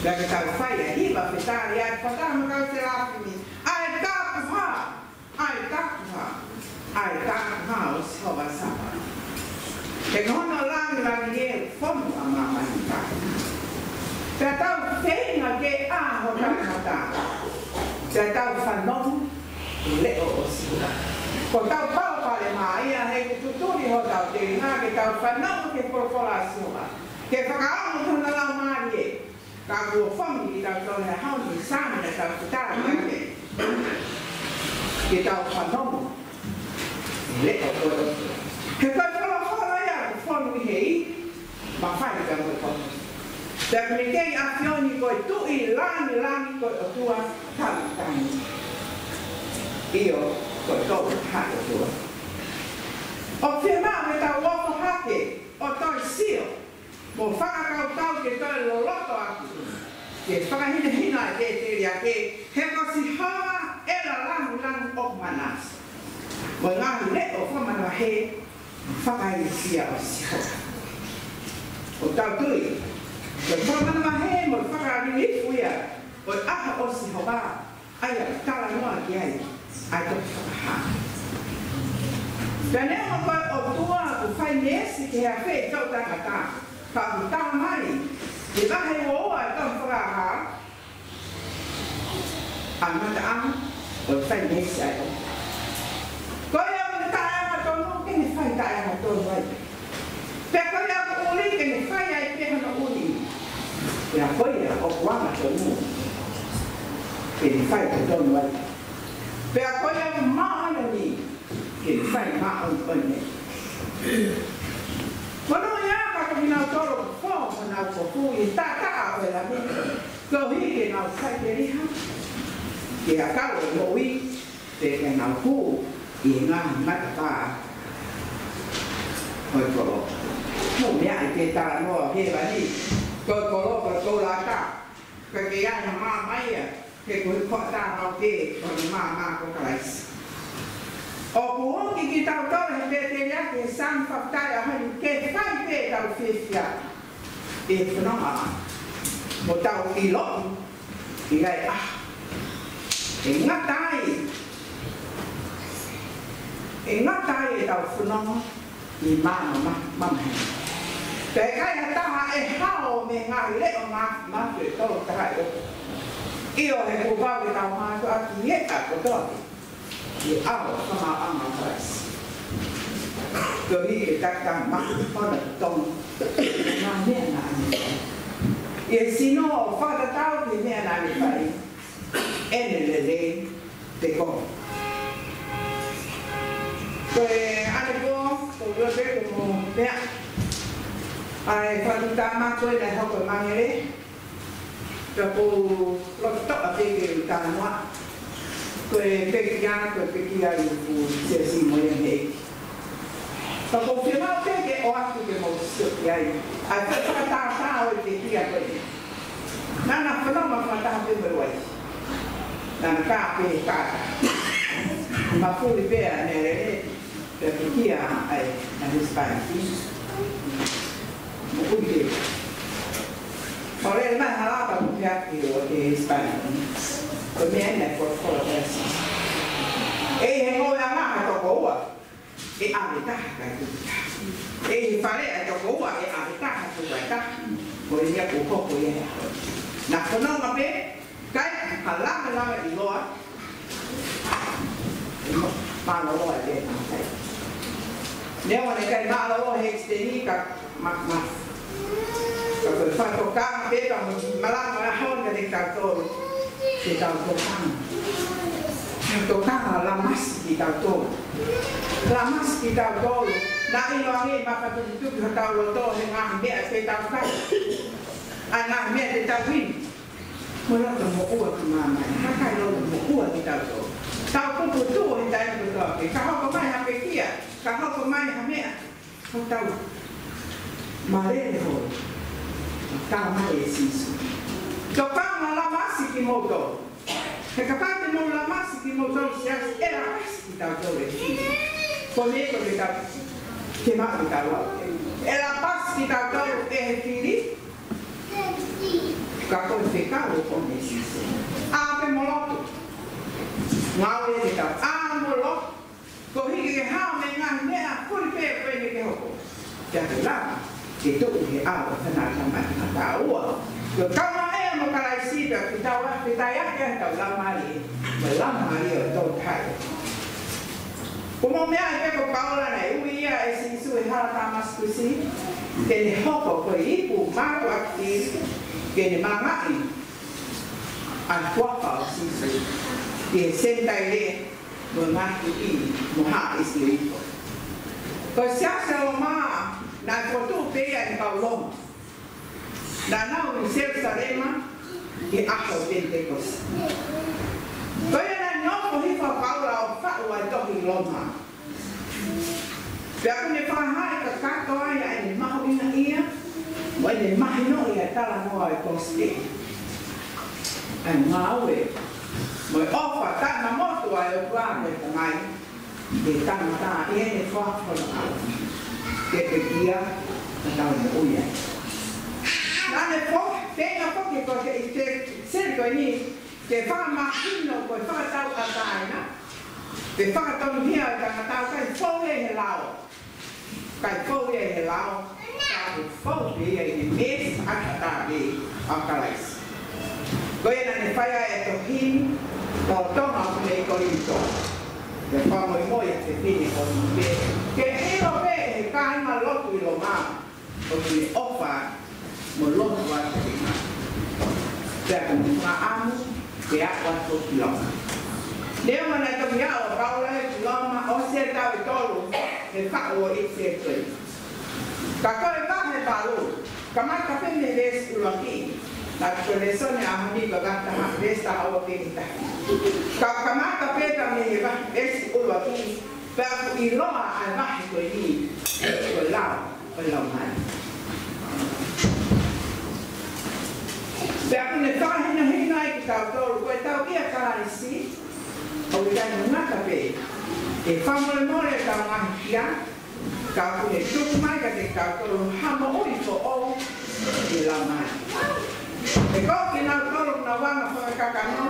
Pea ke tau fai ʻa e hiva fetaliaki fakataha mo e kau selafimi, ʻa e tāpuhā, ʻa e tāpuhā, ʻa e tāpuhā ʻo Sihova Sāpaoti. He ko hono langilangi ē ʻoku fonu ʻa māmani kātoa. Pea tau feinga ke ʻā hotau mata, pea tau fanongo ki he leʻo ʻo Sihova. Ko hotau palopalema ia, he ʻoku tutuli hotau telinga ke tau fanongo ki he folofola ʻa Sihova, ke fakaongo ki hono laumālie. Ka kuo fonu kitautolu he ʻaho ni, Saame naʻa tau fetaliaki ke tau fanongo ki he leʻo ʻo e ʻOtua. He ko e folofola ia ʻoku fonu ʻi he ivi, mafai ka mo e poto. Pea ʻoku ne kei ʻafioʻi ko e Tuʻi langilangi, ko e ʻOtua tauhi taimi. ʻIo, ko e Tolu Tahaʻi ʻOtua. ʻOku fiemaʻu ke tau ofo hake ʻo toe sio mo fakakaukau ke toe loloto atu ki he fakahinehina ʻa e fetaliaki, he ko Sihova ʻe langilangi ʻoku manatu. Mo e ngaahi leʻo fakamanavahē fakaʻelisia ʻo Sihova. ʻOku tau tui ko e fakamanavahē mo e fakalilifu ia ʻo e ʻaho ʻo Sihova, ʻa ia ʻoku talanoa ki ai ʻa e tohi Fakahā. Pea neongo ko e ʻOtua ʻoku fai meesi ki he afeʻi ʻo e tangata, ka ʻoku talamai ʻi he vahe uaua ʻo e tohi Fakahā, ʻa e mataʻanga ʻoku fai meesi ai ʻa e ʻOtua. Ko ia ʻoku taʻeangatonu, ke ne fai taʻeangatonu ai. Pea ko ia ʻoku ʻuli, ke ne fai ai pē hono ʻuli. Pea ko ia ʻoku angatonu, ke ne fai totonu ai. Pea ko ia ʻoku māʻoniʻoni, ke ne fai māʻoniʻoni ai. Ko hono ʻuhinga ia, ka ko kinautolu ʻoku fō honau kofu ʻi he taʻataʻa ʻo e Lami, koeʻuhi ke nau faʻiteliha, ke ʻakau ʻa e moʻui, pea ke nau hū ʻi he ngaahi matapā ʻo e kolo. Mou meaʻi ki he talanoa ʻo hēvani, ko e kolo ko e koula ʻatā, ka ʻoku ʻi ai ha maama ia, he ko e hoʻatā maʻu pē ʻo e maama ko Kalaisi. ʻOku ui kitautolu he fetaliaki he Saame, fakafetaʻi ʻa e ʻaho ni, ke fai pē ʻetau fiefia ʻi he fononga, mo tau ʻiloʻi ʻe ʻi ai ʻa e ngata ai, ʻe ngata ai ʻetau fononga ʻi he maama ma-, mamahi. Pea ʻikai ha taha ʻe hao mei he ngaahi leʻo ma-, mafi ʻo e Tolu Tahaʻi ʻOtua. ʻIo, he kuo pau ke tau mātuʻaki ʻi he ʻaho kotoa pē ʻi he ʻao ʻo e fakamaauʻanga ʻo Kalaisi. Koeʻuhi ke tau maʻu hono totongi ʻi he ngaahi meʻa naʻa ne fai. ʻI he sino ʻo fakatatau ki he meʻa naʻa ne fai, ʻene lelei pe ko. Ko e ʻanepō, ko e ʻuluaki pē ko e meʻa, ʻa e fakatuʻutāmaki ko ē naʻe hoko ʻi Mangere, ka ʻoku ou loto toʻa pē ke u talanoa. Ko e pekia, ko e pekia ʻi hoku siasi mo e ʻeiki. Ka ʻoku ou fiemaʻu pē ke ʻoatu ke mou sio ki ai ʻa e fakatātā ʻo e pekia ko ē. Naʻa na fanongo fakataha pē mo e uaifi. Naʻa na kā pē he kātaki. Mafuli pē ʻa e meʻalele, pea pekia ai ʻa e husepāniti. Moʻui pē. Pea lele mai ha lava mo pehē ki he husepāniti, ko e meʻa eni naʻe folofola ʻe Sīsū. ʻE ʻi he ngoueʻanga ha tokoua, ʻe ʻave taha kae tuku taha. ʻI he fale ʻa e tokoua ʻe ʻave taha tuku ai taha. Ko e meʻa kuo hoko ia he ʻaho ni. Naʻa fononga pē, kai, ha langa langa ʻiloa. Mālōlō ʻa e tēnā kai. Neongo naʻe ʻikai mālōlō he ʻekisiteni ka ma, ma. Ka ko e fakatokanga pē ka mo malanga ʻa e ʻaho ni kiate kitautolu. Ke tau tokanga. Tokanga, Lamasi kitautolu. Lamasi kitautolu. Naʻa ʻiloange ʻe mafatukituki hotau loto he ngaahi meʻa te tau kai. ʻA e ngaahi meʻa te tau inu. Mo e loto moʻua ki māmani. Ka ʻikai loto moʻua kitautolu. Tau puputuʻu he taimi kotoa pē. Ka hoko mai ha pekia. Ka hoko mai ha meʻa. Ko tau mālele holo. Tala mai ʻe Sīsū. Tokanga, Lamasi kimoutolu. He kapau te mou lamasi kimoutolu siasi, ʻe lamasi kitautolu ʻe Sīsū. Ko e meʻa ko ē te tau, te maʻu kitautolu. ʻE lamasi kitautolu ʻe he fili. Ka ko e fekau ʻo e ʻEiki ko Sīsū. ʻĀ pē mo lotu. Ngāue te tau. ʻĀ mo lotu. Ko e hiki ke hao mei he ngaahi meʻa, kuli pē ko eni ke hoko. Pea ke lava ke tuʻu he ʻao ʻo e Fanatamai Mataʻu. Ko e kaungāʻea mo Kalaisi pea ke tau ʻa, ke tau ʻi ai ʻetau laumālie. Mo e laumālie ʻo e Tolu Tahaʻi. Ko e meʻa ia ko Paula naʻe ui ia ʻe Sīsū he hala Tāmasikusi. Ke ne hoko ko e ipu mātuʻaki fili. Ke ne malangaʻi ʻa e huafa ʻo Sīsū. ʻI he Senitaile. Mo e ngaahi tuʻi, mo haʻa ʻIsileli. Ko e siasi ʻo Loma, naʻe fokotuʻu pē ia ʻe he kau Loma. Naʻa nau ʻi Selusalema, ʻi he ʻaho Penitekosi. Ko ia naʻe nofo hifo ʻa Paula ʻo faʻu ʻa e tohi Loma. Pea ʻoku ne fakahā ʻe kakato ai ʻa ʻene mahuʻingaʻia, mo ʻene mahinoʻi ʻa e talanoa ʻo e kosipeli. ʻA e ngāue, mo e ʻofa taʻemamotu ʻa e ʻOtua mo e Tamai, ʻi he tangata ʻi heʻene foaki hono ʻAlo. Ke pekia, ka tau moʻui ai. Naʻa ne foaki, pea foaki ko e ʻi he seli ko eni, ke fakamahino ko e fakatauʻatāina, ke fakatonuhia ʻa e tangata ʻoku ʻikai fou ia ʻi he lao. ʻIkai fou ia ʻi he lao, ka ʻoku fou pē ia ʻi he mēsi ʻataʻatā pē ʻa Kalaisi. Ko ia naʻa ne fai ai e tohi ni, ko Tonga ʻoku ne ʻi Kolinitō. Ke fakamoimoi ʻa e fefine ko Nīfē. Ke ʻilo pē ʻe he kāingalotu ʻi Loma, ʻoku ne ʻofa mo lotu atu ki ai. Pea ʻoku ne fakaʻamu ke aʻu atu ki Loma. Neongo naʻe toki aʻu ʻa Paula ki Loma, ʻosi e taʻu ʻe tolu he faʻu ʻo e ʻEkesōtosi. Ka ko e vahe valu, kamata pē mei he veesi ʻuluaki. Naʻa ko e lēsoni ʻaho ni ko e vahe taha, veesi taha ua ki he taha. Ka kamata pē mei he vahe, veesi ʻuluaki, pea ʻoku ʻiloa ʻa e vahe ko eni, ko e lao ʻo e Laumālie. Pea ʻoku ne fakahinohino ai kitautolu, ko e tau ʻia Kalaisi, ʻoku ʻikai ngata pē ke fakamolemole ʻetau ngaahi kia, ka ʻoku ne tuku mai kiate kitautolu ha moʻui foʻou ʻi he Laumālie. He ko kinautolu ʻoku nau anga fakakakano,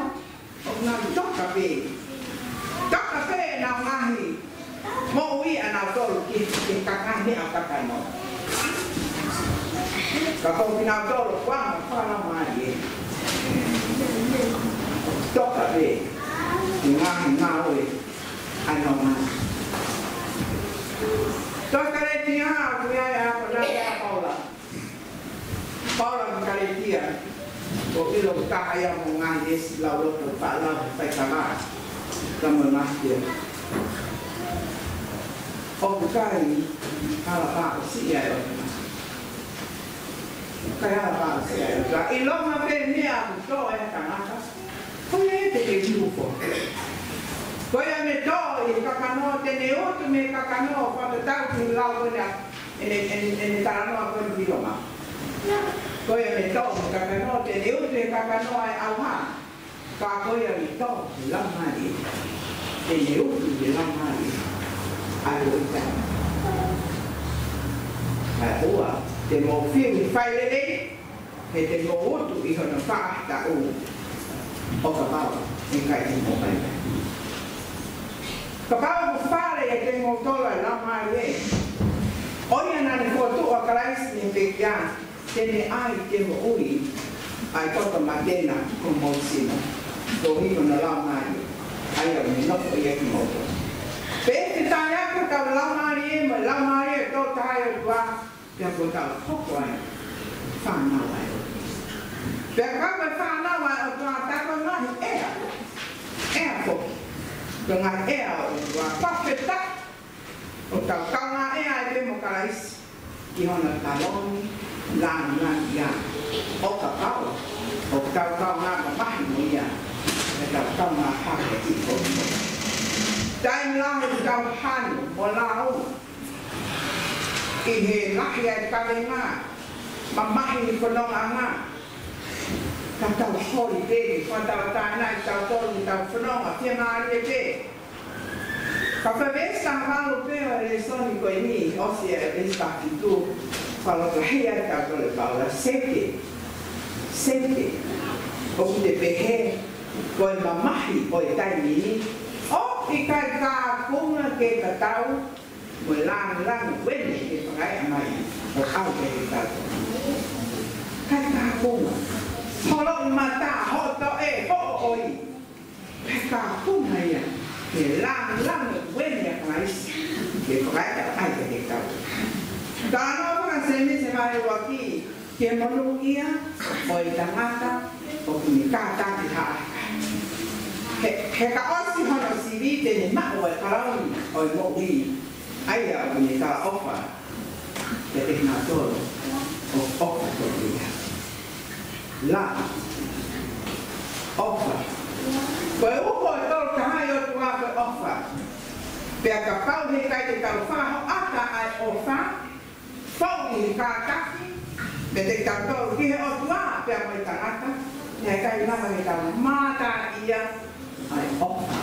ʻoku nau toka pē. Toka pē ʻenau ngaahi moʻui ʻanautolu ki he, ki he ngaahi meʻa kakano. Ka ko kinautolu ʻoku anga fakalaumālie, toka pē ki he ngaahi ngāue ʻanautolu. Tohi Kalētia, ʻoku ʻi ai ʻa e ako naʻe ʻa Paula. Paula ki Kalētia, ʻoku ʻilo ʻe he kakai ia mo e ngaahi veesi lauloto faʻa lau faikava. Ka mo e ngaahi kia. ʻOku ʻikai hala pā ʻo siʻi ai ʻo. ʻIkai hala pā ʻo siʻi ai ʻo. Ka ʻilonga pē meʻa ʻoku tō e tangata. Ko ia te ke viu ko. Ko ia ne tō ʻi he kakano, te ne utu mei he kakano, fakatatau ki he lau ko ena, ʻene, ʻene, ʻene talanoa ko ena ki Loma. Ko ia ne tō ʻi he kakano, te ne utu he kakano ʻa e ʻauha. Ka ko ia ne tō ʻi he Laumālie, te ne utu ʻi he Laumālie ʻa e ʻOtua. Kae ʻoua te mou fiu ʻi he failelei, he te mou utu ʻi hono faʻahitaʻu ʻo kapau ʻe ʻikai te mou vaivai. Kapau ʻoku fale ʻiate kimoutolu ʻa e Laumālie, ʻo ia naʻa ne fokotuʻu ʻa Kalaisi mei he pekia, te ne ʻai ki he moʻui ʻa e toto mate na ʻi homou sino, koeʻuhi ko hono Laumālie, ʻa ia ʻoku ne nofo ʻiate kimoutolu. Pea ʻe fetaulaki ʻetau laumālie mo e Laumālie ʻo e Tolu Tahaʻi ʻOtua, pea kuo tau hoko ai fānau ʻa e ʻOtua. Pea ka ko e fānau ʻa e ʻOtua, tā ko e ngaahi ʻea, ʻea foki, ko e ngaahi ʻea ʻo e ʻOtua, fakafetaʻi ʻoku tau kaungā ʻea ai pē mo Kalaisi ʻi hono taloni lāngilangi ia. ʻO kapau ʻoku tau kaungā mamahi mo ia, ʻe tau kaungā hake ʻi he ʻOtua. Taimi lahi ʻoku tau hanu mo lau ʻi he lahi ʻa e kavenga, mamahi ʻi he fonongaʻanga, ka tau holi pē, fakatauʻatāina ʻi tautolu ʻi heʻetau fononga, fiemālie pē. Ka ko e veesi taha valu pē ʻo e lēsoni ko eni, ʻosi e veesi taha fitu, fakalotolahi ai tautolu ʻe Paula, seke, seke, ʻoku te pehē ko e mamahi ʻo e taimi ni, ʻoku ʻikai kaunga ke tatau mo e lāngilangi ʻoku ne fakaeʻa mai ʻo ʻai kiate kitautolu. ʻIkai kaunga. Holo mata, hoto e, hoʻo ʻoi. ʻIkai kaunga ia ki he lāngilangi ʻoku ne ʻia Kalaisi ke fakaeʻa ʻo ʻai kiate kitautolu. Talanoa faka-Sēmisi vahe ʻuluaki, ki he monūʻia ʻo e tangata ʻoku ne kātaki ha ʻaho. He, he ka ʻosi hono sivi te ne maʻu ʻa e kalauni ʻo e moʻui, ʻa ia ʻoku ne talaʻofa kiate kinautolu ʻoku ʻofa tonu ia. La, ʻofa. Ko e uho ʻo e Tolu Tahaʻi ʻOtua ko e ʻofa. Pea kapau heʻikai te tau fakahoʻata ʻa e ʻofa, fou ʻi he kātaki meiate kitautolu ki he ʻOtua pea mo e tangata, heʻikai lava ke tau mātā ia ʻa e ʻofa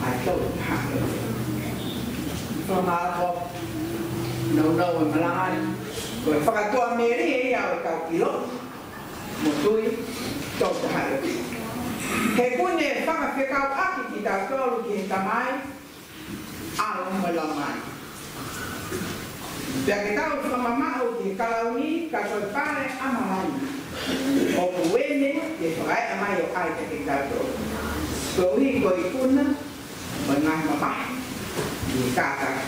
ʻa e Tolu Tahaʻi. Fakamālō, nounou e malanga, ko e fakatuʻamelie ia ʻo ʻetau ʻilo mo tui Tolu Tahaʻi. He ʻoku ne fakafekauʻaki kitautolu ki he Tamai, ʻAlo mo e Laumālie. Pea ke tau fakamamaʻu ki he kalauni, ka ko e pale ʻa e malanga, ʻoku ne fakaeʻa mai ʻo ʻai kiate kitautolu. Koeʻuhi ko e ikuna ʻo e ngaahi mamahi, ʻi he kātaki,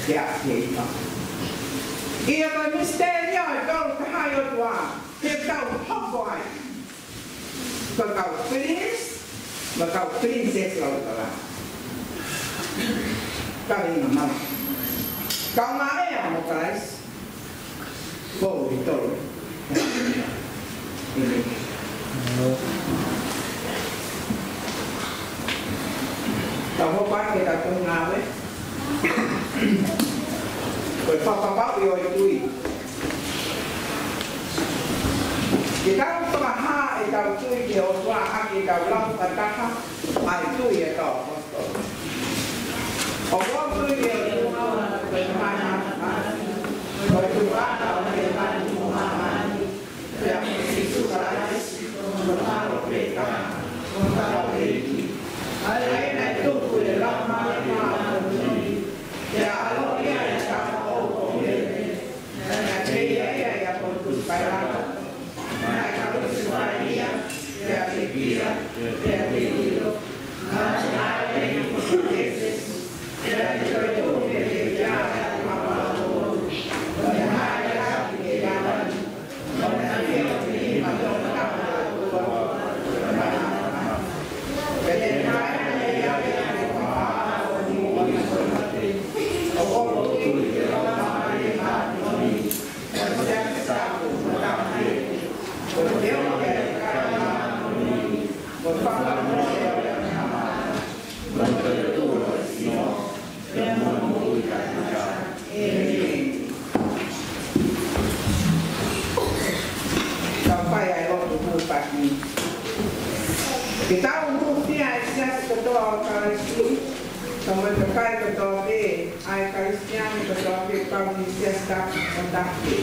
ke aʻu ki he ʻipa. ʻA ia ko e misiteli ʻo e Tolu Tahaʻi ʻOtua, ke tau hoko ai ko e kau prince mo e kau princess ʻo e ʻOtua. Kaveinga maʻa, kaungā ʻea mo Kalaisi. Ko e tolu. ʻĒmeni. Tau hoko atu ki heʻetau ngāue. Ko e fakapapauʻi ʻo e tui. Ke tau fakahā ʻetau tui ki he ʻOtua ʻaki ʻetau lau fakataha ʻa e tui ʻa e kau ʻaposetolo. ʻOku ou tui ki he ʻOtua ko e Tamai māfimafi, ko e Tuʻi ʻo e ʻaho mo e māmani, pea mo Sīsū Kalaisi, ko hono ʻAlo pē taha, ko hotau ʻEiki, ʻa ia naʻe tuku ʻi he Laumālie Māʻoniʻoni, pea ʻaloʻi ia ʻi he taupoʻou ko Mele, naʻe pekia ia ʻia Ponitusi Pailato, naʻe kalusefai ia, pea pekia, pea teʻi ʻilo, naʻe ʻalu ki he fuʻu kesi, pea ne toetuʻu mei he pekia ʻi he ʻaho hono tolu, pea ne hāʻele hake ki he ʻaho Tau fai ʻa e lotu hūfaki. Ke tau hūfia ʻa e siasi kotoa ʻo Kalaisi, pea mo e kakai kotoa pē, ʻa e Kalisitiane kotoa pē, kau ki he Siasi Tapu ʻo Tahi.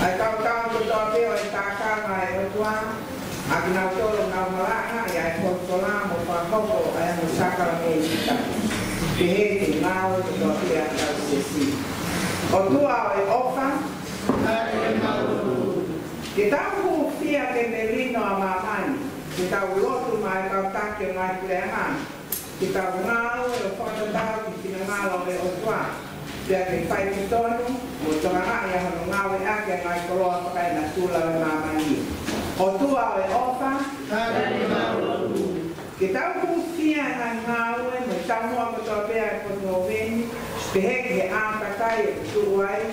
ʻA e kau tau kotoa pē ʻo e tākanga ʻa e ʻOtua, ʻa kinautolu naʻa nau halaʻanga ʻi he ʻaposetolo mo fakahoko ʻa e ongo sākalamēniti. Pehē ki he ngāue kotoa pē ʻa e kau siasi. ʻOtua ʻo e ʻofa, ke tau hūfia ke melino ʻa māmani, ke tau lotu maʻá e kau taki ʻo e ngaahi puleʻanga, ke tau ngāue ʻo fakatatau ki he finangalo ʻo e ʻOtua, pea ke fai totonu mo tokangaʻi ʻa hono ngāueʻaki ʻa e ngaahi koloa fakaenatula ʻo e māmani. ʻOtua ʻo e ʻofa, ke tau hūfia ʻa e ngāue mo e taumuʻa kotoa pē ʻa e poto ʻo Veni, pehē ki he ʻātakai ʻoku tuʻu ai,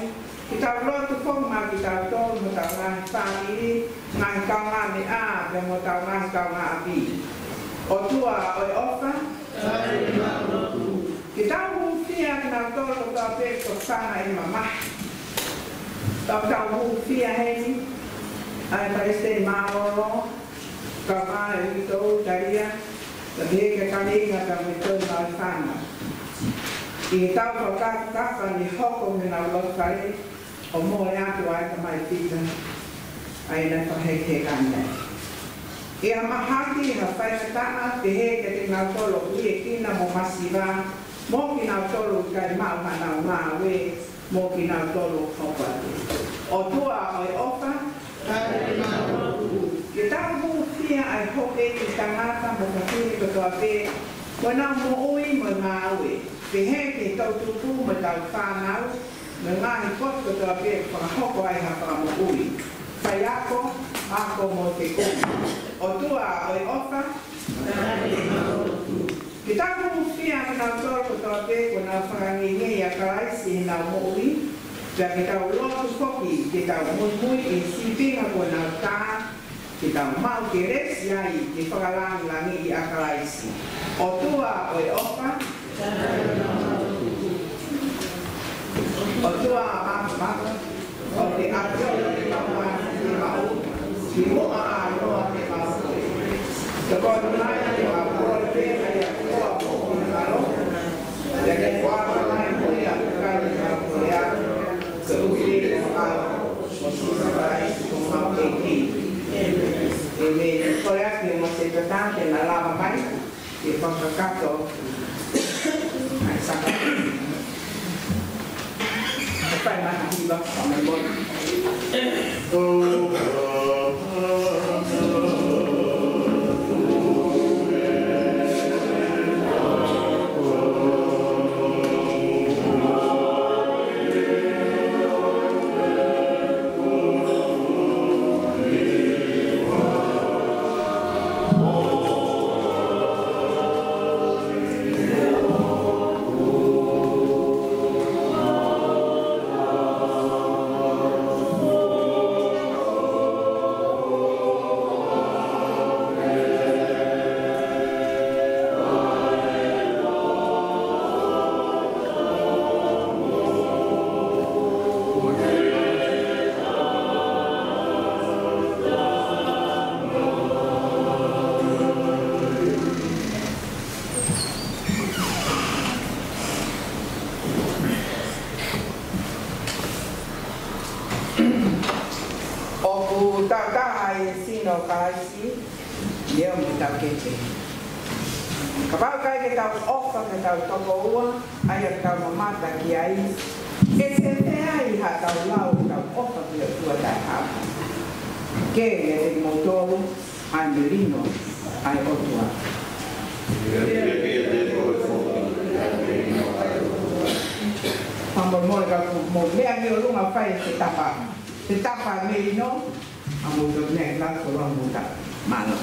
ke tau lotu foki maʻa kitautolu mo hotau ngaahi fāmili, ngaahi kaungāmeʻa, pea mo hotau ngaahi kaungāʻapi. ʻOtua ʻo e ʻofa, ke tau hūfia kinautolu kotoa pē ʻoku tokanga ʻi he mamahi. Tau tau hūfia heni ʻa e Palesiteni Mālōlō, kae ʻumaʻā ʻEiki Toutai, pea pehē ki he kāinga pea mo e tō maifana. ʻI heʻetau fakakakato ʻa e hoko mei heʻenau loto fale, ʻo mole atu ʻa e tamai Pita, ʻa ia naʻe fakahekeheka ai. ʻI ha mahaki, ha faingataʻa, pehē kiate kinautolu ʻoku liʻekina mo masiva, mo kinautolu ʻoku ʻikai maʻu haʻanau ngāue, mo kinautolu ʻoku hoko atu. ʻOtua ʻo e ʻofa, ke tau hūfia ʻa e houʻeiki tangata mo fafine kotoa pē, ko ʻenau moʻui mo e ngāue, pehē ki he toʻutupu mo ʻetau fānau, mo e ngaahi potu kotoa pē ʻoku fakahoko ai ha fakamoʻui. Faiako, ako mo e fekumi. ʻOtua ʻo e ʻofa, ke tau hūfia kinautolu kotoa pē kuo nau fakangeingeʻi ʻa Kalaisi ʻi heʻenau moʻui, pea ke tau lotu foki ke tau muimui ʻi he sīpinga kuo nau tā, ke tau maʻu kelesi ai ke fakalāngilangiʻi ʻa Kalaisi. ʻOtua ʻo e ʻofa, ʻOtua māfimafi, ʻoku ke ʻafioʻi ʻa e kau māfimafi maʻu, ki muʻa ʻa Noa ke mau koe. Ke kau mai ke mau koe pē ʻa ia ko e ʻOtua ʻo e mālō, pea ke koe mai mo ia ʻoku ʻikai ke mau koe ʻa, ke ui ke mau ʻo Sīsū Kalaisi ko homau ʻEiki. ʻĒmeni. Kole atu ki he Mōsese Tata ke na lava mai ke fakakakato ʻa e Sāpate. Fai mai ha hiva, fai mai mo. ʻOku tautaha ʻa e sino ʻo Kalaisi ʻi he ʻomi tau kete. Kapau ʻoku ʻikai ke tau ʻofa ki hotau tokoua, ʻa ia ʻoku tau mamata ki ai, ʻe sēpē ai haʻatau lau ʻetau ʻofa ki he ʻOtua taʻehāmai. Ke ʻiate kimoutolu ʻa e melino ʻa e ʻOtua. Fakamolemole ka kuo mou meʻa ki ʻolunga fai e tapa. E tapa melino, ʻa moutolu meʻa ki lalo, ko lalo mou tapa. Mālō.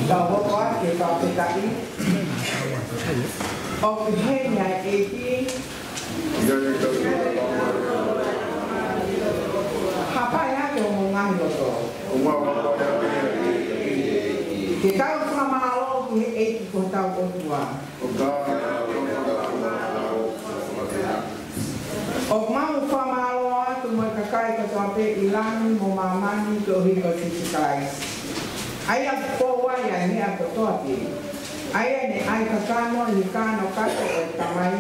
Tau hoko atu ki he fakafetaʻi. ʻOku pehē ʻe he ʻEiki, Hapai atu homou ngaahi loto. Ke tau fakamālō ki he ʻEiki ko hotau ʻOtua. ʻOku mau fakamālō atu mo e kakai kotoa pē ʻi langi mo māmani koeʻuhi ko Sīsū Kalaisi. ʻA ia ʻoku fou ai ʻa e meʻa kotoa pē. ʻA ia naʻe ʻai kakano ʻi he kānokato ʻo e Tamai.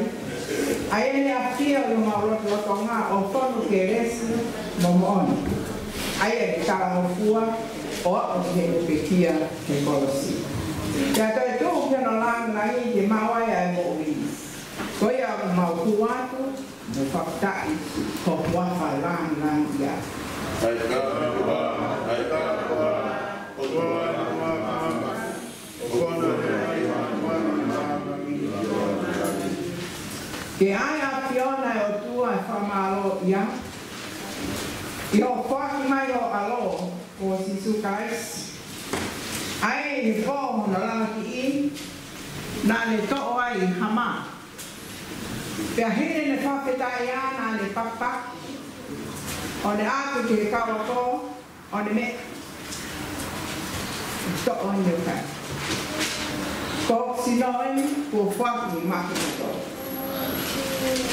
ʻA ia naʻe ʻafio ʻi homau lotolotonga ʻo fonu kelesi mo moʻoni. ʻA ia naʻe talangofua ʻo aʻu ki heʻene pekia he kolosi. Pea toe tuʻu ki hono lāngilangi ke maʻu ai ʻa e moʻui. Ko ia ʻoku mau hū atu mo fakafetaʻi ho huafa lāngilangi ia. Ke ʻai ʻa e ʻAfiona ʻo e ʻOtua ʻa e fakamālō ia, ʻi hoʻo foaki mai ho ʻAlo ko Sīsū Kalaisi. ʻA ia ʻi he pō ʻo hono lavakiʻi, naʻa ne toʻo ai ha mā. Pea hili ʻene fakafetaʻi ʻa ia naʻa ne pakipaki, ʻo ne ʻatu ki he kau ako, ʻo ne meʻa. Toʻo ʻene kai. Ko hoku sino eni kuo foaki maʻamoutolu.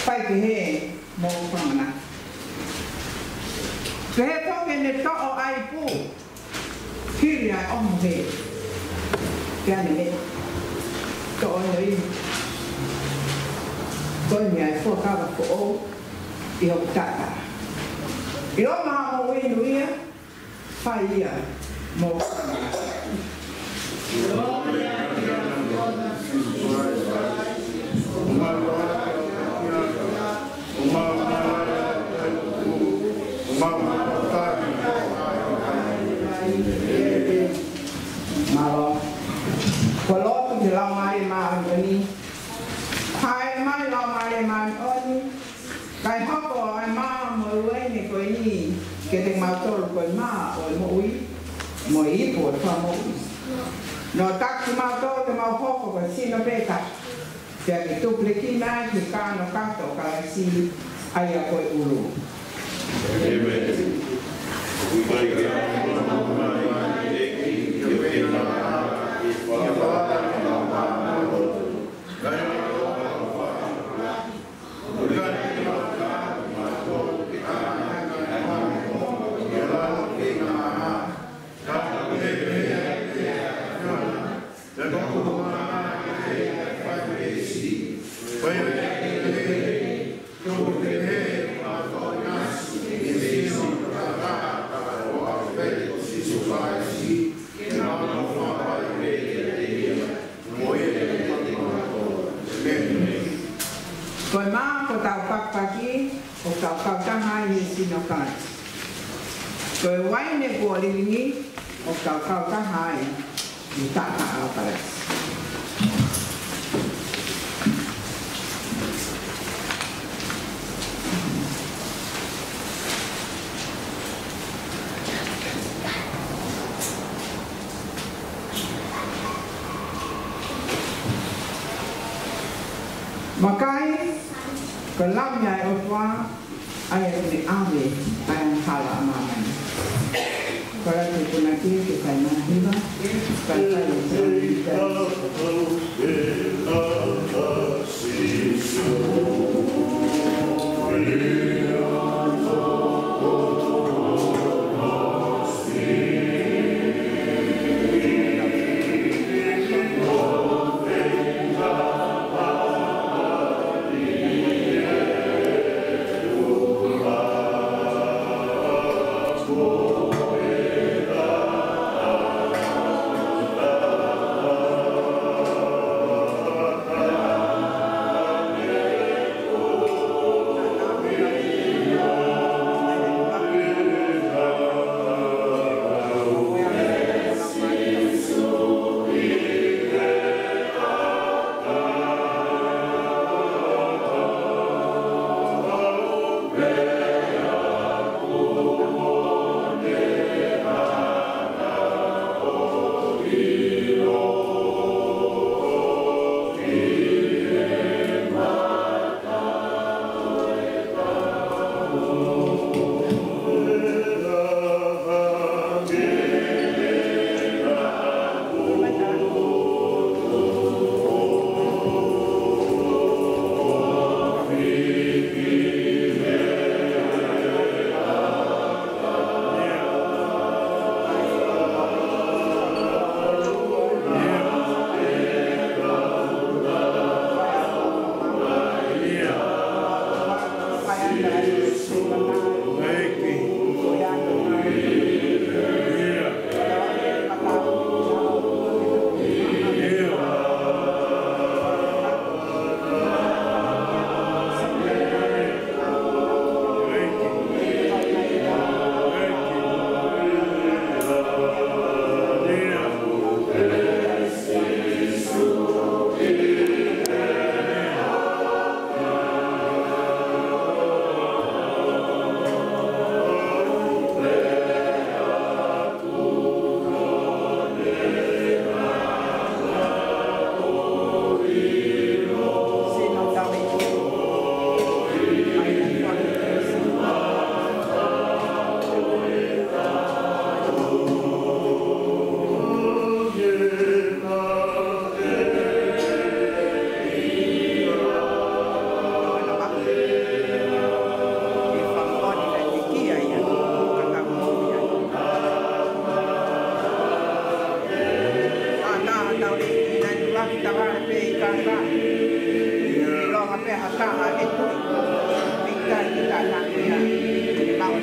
Fai pehē mo hoʻo fanga. Pehē foki ʻene toʻo ʻa e ipu. Hili ʻa e ʻomo hē. Pea ne meʻa. Toʻo ʻene inu. Ko eni ʻa e fuakava foʻou ʻi hoku taʻataʻa. ʻIlonga hoʻomou inu ia, fai ia mo Mālō. Ko e lotu ki he Laumālie Māʻoniʻoni. Haʻele mai Laumālie Māʻoniʻoni. Kae hoko ʻa e mā mo e uaine ko eni kiate kimautolu ko e mā ʻo e moʻui, mo e ipu ʻo e fakamoʻui. Nofo atu kimautolu ke mau hoko ko e sino pē taha. Pea ke tupulekina ai ki he kānokato ʻo Kalaisi, ʻa ia ko e ʻulu. Ko e mā ʻoku tau pakipaki, ʻoku tau kautaha ai he sino Kalaisi. Ko e uaine kuo lilingi, ʻoku tau kautaha ai he taʻataʻa ʻo Kalaisi. Vakai, ko e Lami ʻa e ʻOtua, ʻa ia ʻoku ne ʻave ʻa e angahala ʻa māmani. Kole atu ke punake ki he kakai mahiva, kakai mahiva. Pea ha taha ʻe tui, ʻe ʻikai ke taʻeʻaonga ia ʻi he lao.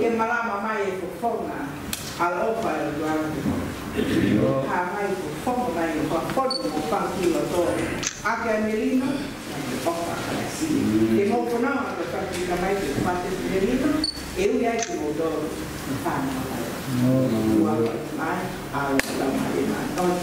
Ke malama mai e fofonga ʻaloʻofa ʻa e ʻOtua. Ka mai fofonga mai ʻo ka fono mo fanga ki loto. ʻAke ʻa e melino, ʻofa ʻa Kalaisi. Ke mou fononga ʻo ka fanga ki ka mai ke fate melino, ʻe ui ai ke mou tō. Fana mai. Ua mai, ʻa ua mai, ʻa ua.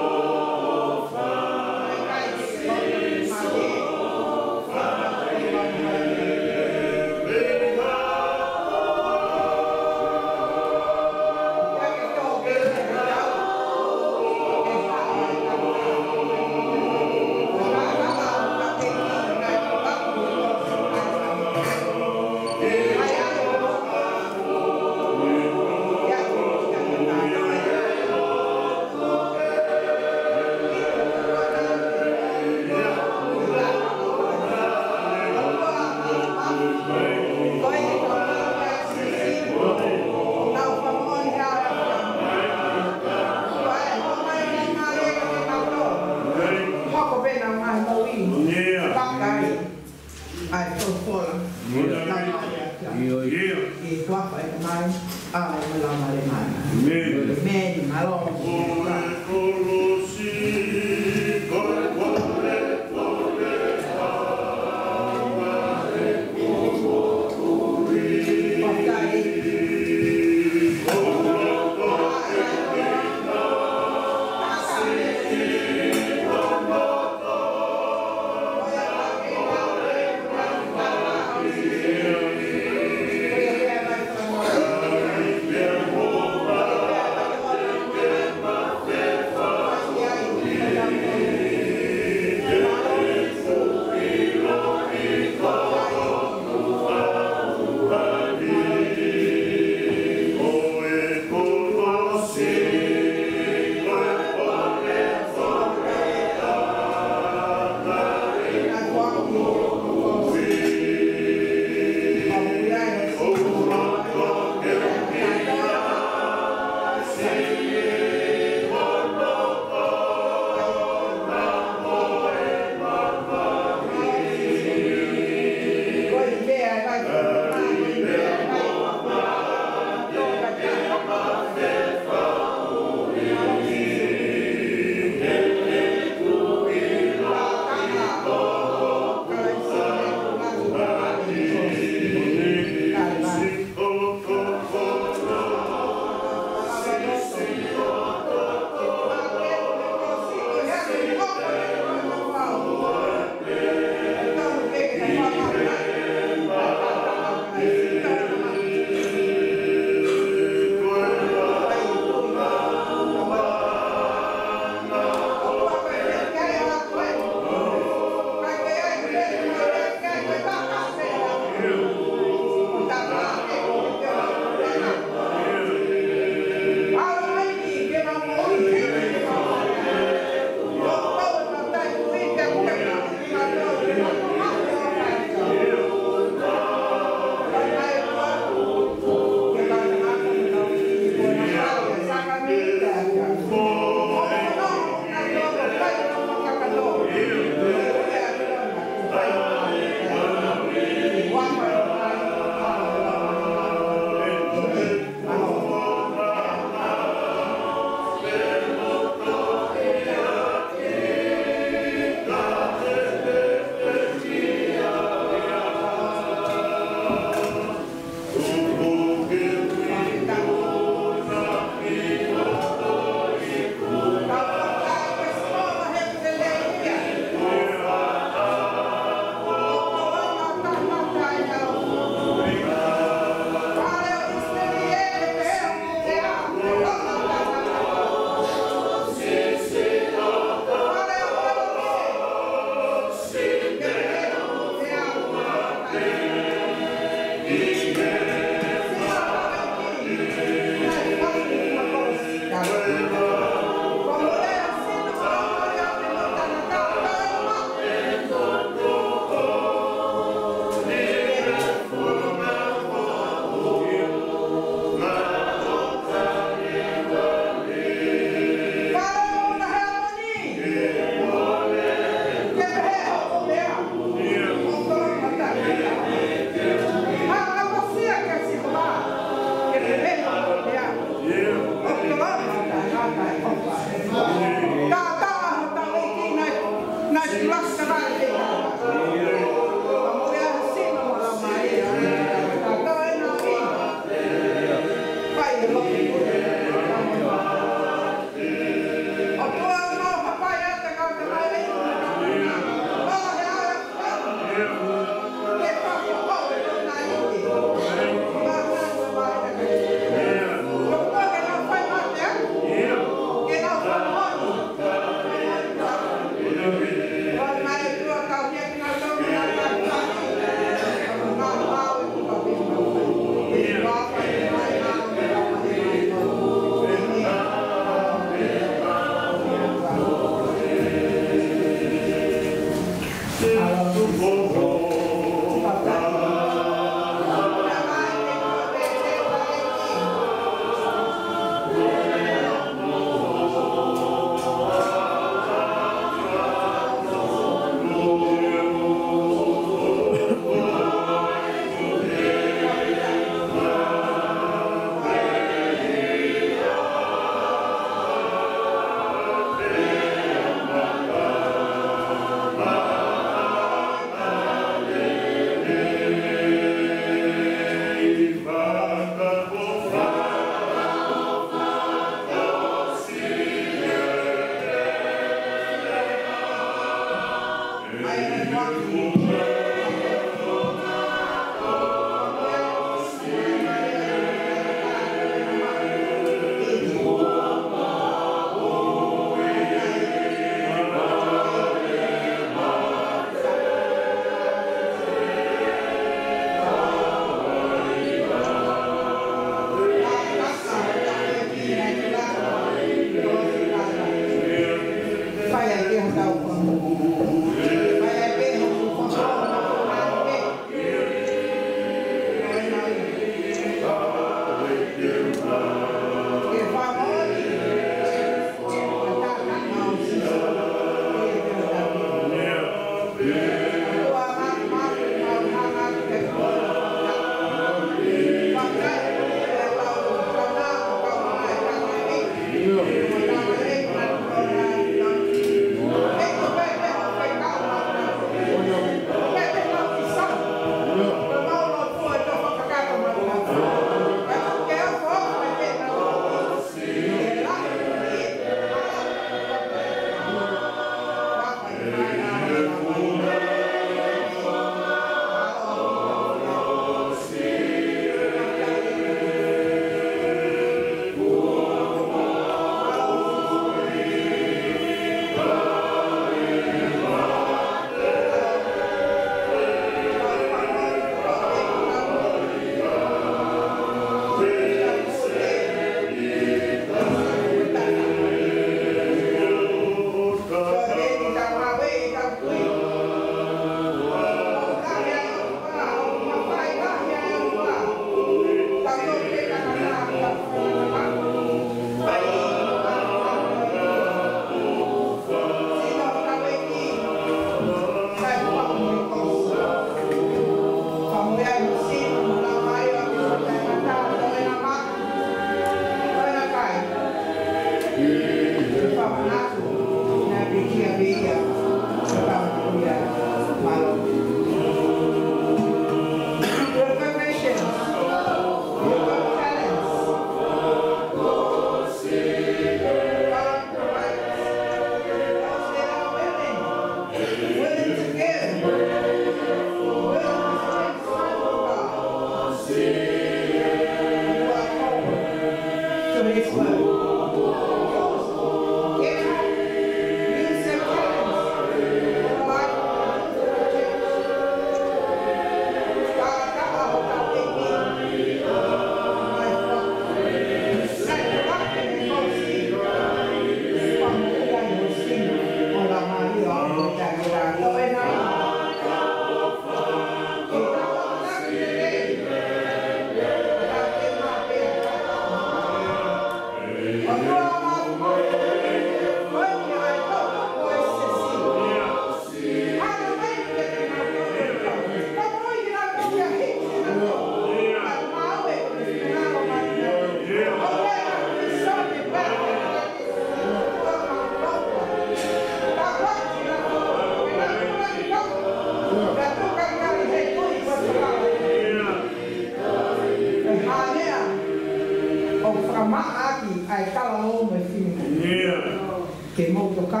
Toka,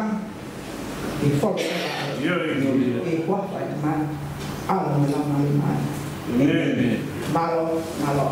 ʻi he folofola, ʻi he huafa ʻo e ʻAtamai, ʻAlo mo e Laumālie Māʻoniʻoni. ʻĒmeni. Mālō, mālō.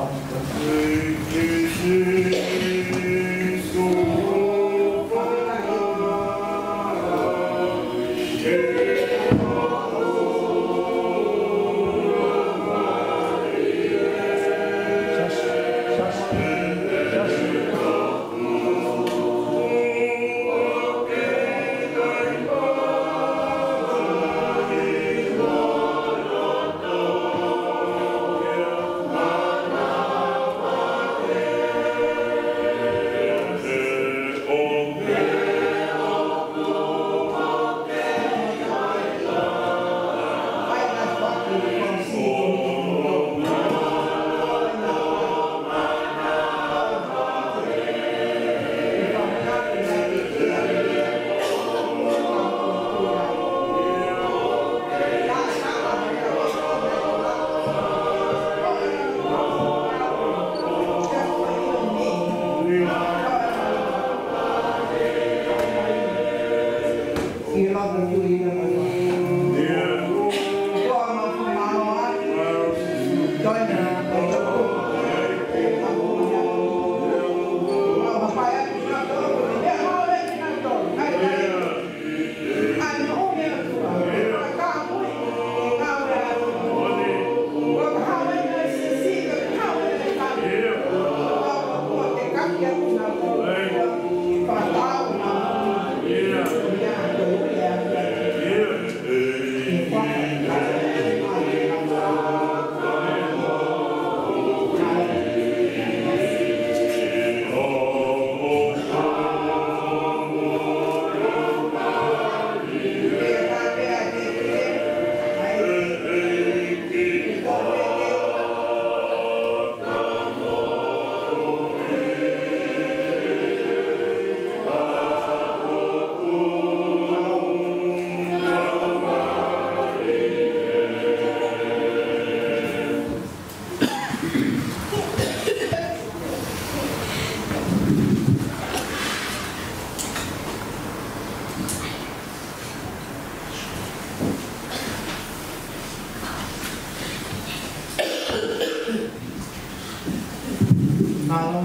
Mālō,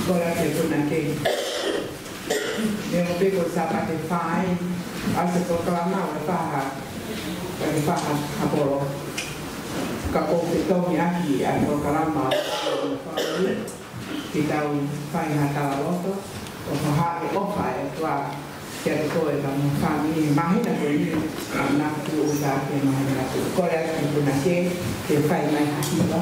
kole atu e punake. Neongo pē ko e Sāpate Fā eni, ʻosi e polokalama ʻo e faha, ʻo e faha Apolo. Ka ʻoku fetongi ʻaki ʻa e polokalama ʻo e faha, ke tau fai ha talaloto, ʻo fakahā e ʻofa ʻa e ʻOtua kiate koe mo ho fāmili he māhina ko eni, ʻa ena kuo ʻosi ʻi he māhina kuo. Kole atu ki he punake, ke fai mai ha hiva.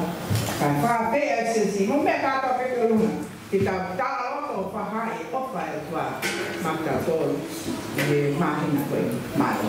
Kae fakaafeʻi ʻa e siasi, mo e meʻa kātoa pē ki ʻolunga. Ke tau talaloto ʻo fakahā e ʻofa ʻa e ʻOtua maʻatautolu ʻi he māhina ko eni. Mālō.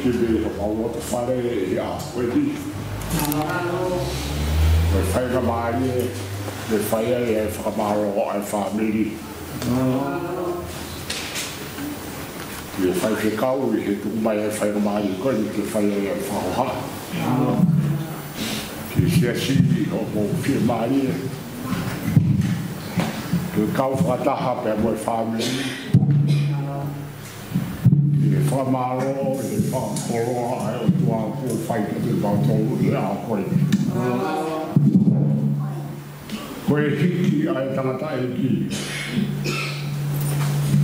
Ki he ʻoku mau loto fale ʻi he ʻaho ko eni. Ko e faingamālie ke fai ai e fakamālō ʻa e fāmili. Ki he faifekau ʻi he tuku mai e faingamālie ko eni ke fai ai e fakahoha ki he siasi ʻi hoʻomou fiemālie ke kau fakataha pea mo e fāmili ʻi he fakamālō, ʻi he fakakoloa ʻa e ʻOtua kuo fai kiate kimautolu ʻi he ʻaho ko eni. Ko e hiki ʻa e tangataʻeiki,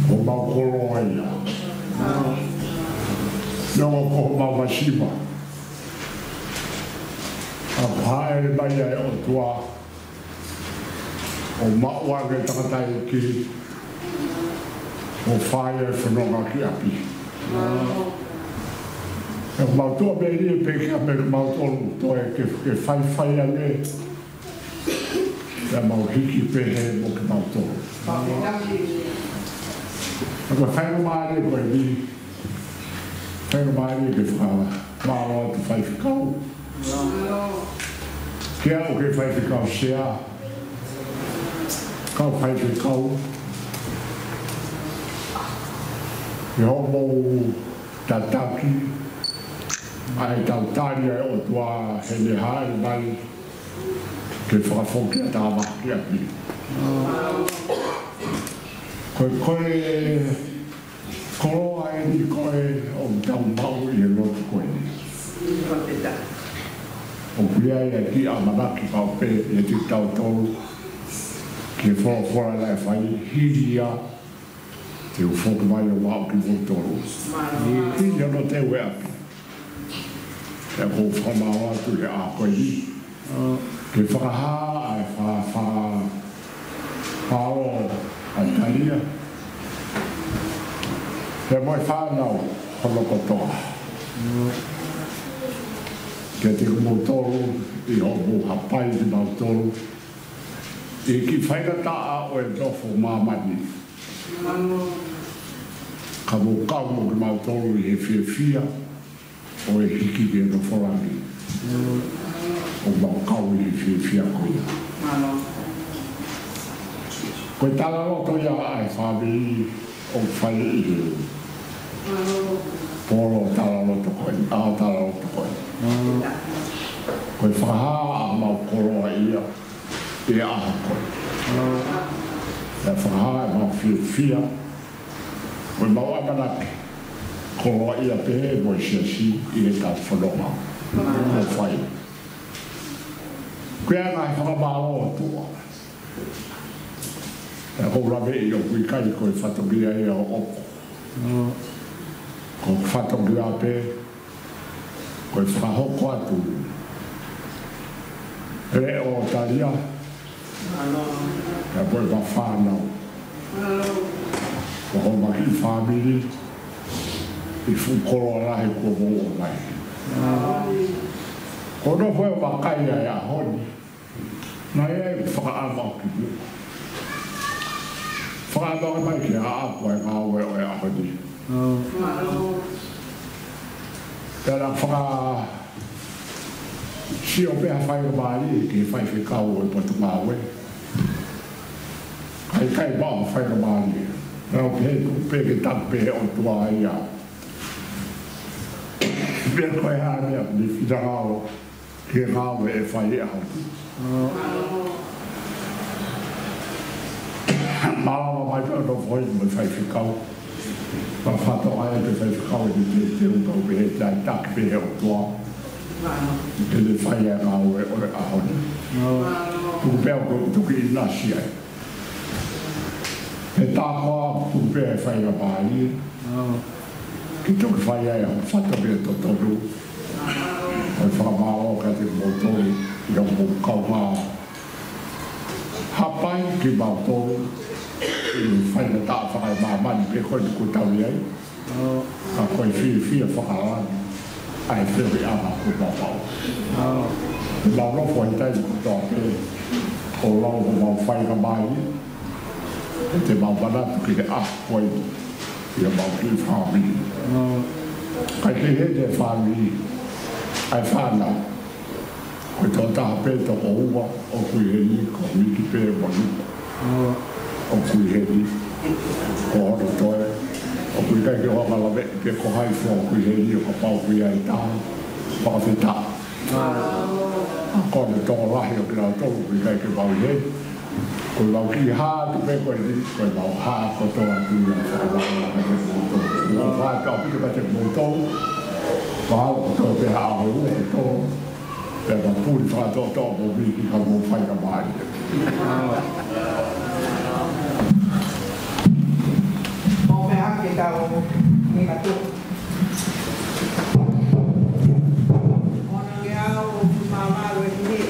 ko homau koloa ia. Neongo ko homau masiva, ka ʻoku hāʻele mai ʻa e ʻOtua ʻo maʻu ange e tangataʻeiki ʻo fai e fononga ki ʻapi. ʻOku mau tuʻu mei ai pē ke ʻai kimautolu toe ke, ke faifai ange, pea mau hiki pehē mo kimautolu. Ko e faingamālie ko eni, faingamālie ke fakamālō atu faifekau. Kia au ki he faifekau sea, kau faifekau, ʻi hoʻomou tataki ʻa e tau tali ʻa e ʻOtua heʻene hāʻele mai ke fakafoki ʻa Tāmaki ki ʻapi. Ko e, ko e koloa eni ko ē ʻoku tau maʻu ʻi he lotu ko eni. ʻOku ʻi ai e kiʻi ʻamanaki pau pē ʻiate kitautolu ki he folofola naʻe fai: Hili ia, te u foki mai ʻo maʻu kimoutolu. Hili hono teu e ʻapi. Pea ʻoku ou fakamālō atu he ʻaho ko eni ke fakahā ʻa e fa-, fa-, fakamālō ʻa Talia pea mo e fānau hono kotoa kiate kimoutolu ʻi hoʻomou hapai kimautolu ʻi he kiʻi faingataʻa ʻo e nofo ʻo māmani. Ka mou kau mo kimautolu ʻi he fiefia ʻo e hiki ki he nofo langi. ʻOku mau kau ʻi he fiefia ko ia. Ko e talaloto ia ʻa e fāmili ʻoku fai ʻi he polo talaloto ko eni, ʻaho talaloto ko eni. Ko e fakahā ʻa homau koloa ia ʻi he ʻaho ko eni. Pea fakahā ʻemau fiefia mo ʻemau ʻamanaki koloaʻia pehē mo e siasi ʻi heʻetau fononga kuo fai. Ko e anga e fakamālō atu ā. Pea ʻoku ou laveʻi ʻoku ʻikai ko e fatongia ia ʻoʻoku. Ko e fatongia pē ko e fakahoko atu e leʻo ʻo Talia pea mo ʻema fānau, ko homa kiʻi fāmili ʻi he fuʻu koloa lahi kuo mou ʻomai. Ko hono foʻi vakai ʻa e ʻaho ni, naʻe ʻi ai e fakaʻamu ki muʻa. Fakaʻamu mai ke aʻaku ʻa e ngāue ʻo e ʻaho ni. Pea naʻe fakasio pē ha faingamālie ki he faifekau ʻo e potungāue. Ka ʻikai maʻu ha faingamālie. Pea u pehē tuku pē ke taki pē ʻe he ʻOtua ia. Pea ko e hā e meʻa ʻoku ne finangalo ki he ngāue ʻe fai he ʻaho ni. Mālō mai pē hono foʻi mo e faifekau. Pea fakatokangaʻi ʻe he faifekau ʻene teuteu, pea u pehē ʻe taki pē ʻe he ʻOtua ke ne fai ʻa e ngāue ʻo e ʻaho ni. Tuku pē au ke u toki ʻinasi ai. He tā koā tuku pē ʻa e faingamālie ke toki fai ai ʻa e fatongia totonu ʻo e fakamālō kiate kimoutolu ʻi hoʻomou kaungā hapai kimautolu ʻi he faingataʻa fakaemāmani pē ko eni kuo tau ʻi ai. Ka ko e fiefia fakalangi ʻa e feohiʻanga kuo mau maʻu. Te mau nofo he taimi kotoa pē ʻo lau homau faingamālie, pea te mau manatu ki he ʻaho ko eni ʻi homau kiʻi fāmili. Kae kehe ʻa e fāmili, ʻa e fānau. Ko e tokotaha pē, toko ua, ʻoku ʻi heni, ko Miki pē mo Nuku. ʻOku ʻi heni, ko hono toe. ʻOku ʻikai ke u hanga ʻo lave pe ko hai fua ʻoku ʻi heni, ʻo kapau ʻoku ʻi ai e taha, fakafetaʻi. Ko e tokolahi ʻo kinautolu ʻoku ʻikai ke mau ʻi heni. Ko ʻemau kiʻi hā atu pē ko eni, ko ʻemau hā kotoa atu ia, fakafetaʻi atu kiate kimoutolu. Ko e hā atu ʻaupito kiate kimoutolu, mahalo ko e toe pē ha ʻaho ʻe ua pe tolu, pea mau puli fakatoʻotoʻo mo Miki ka mou fai ka mai. ʻO meʻa ke tau ni matu. Ono ngeau mā valu eni.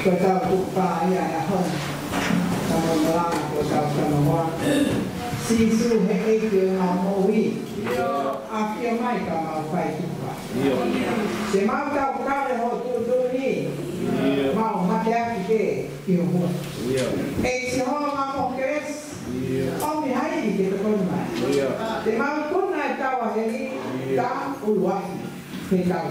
Ko ʻetau tukupā ia ʻo e ʻaho ni. Tama malanga ko ʻetau tama moa. Sīsū he ʻEiki ʻo ʻemau moʻui. ʻAfio mai ka mau fai tukupā. Te mau tau kale ho tuʻutuʻuni. Mau mateaki pē ʻi ho hua. ʻEiki Sihova mo ho kelesi. ʻOmi ha ivi ke tokoni mai. Te mau ikuna ʻetau ʻaho ni, tā ʻuluaki. Ke tau.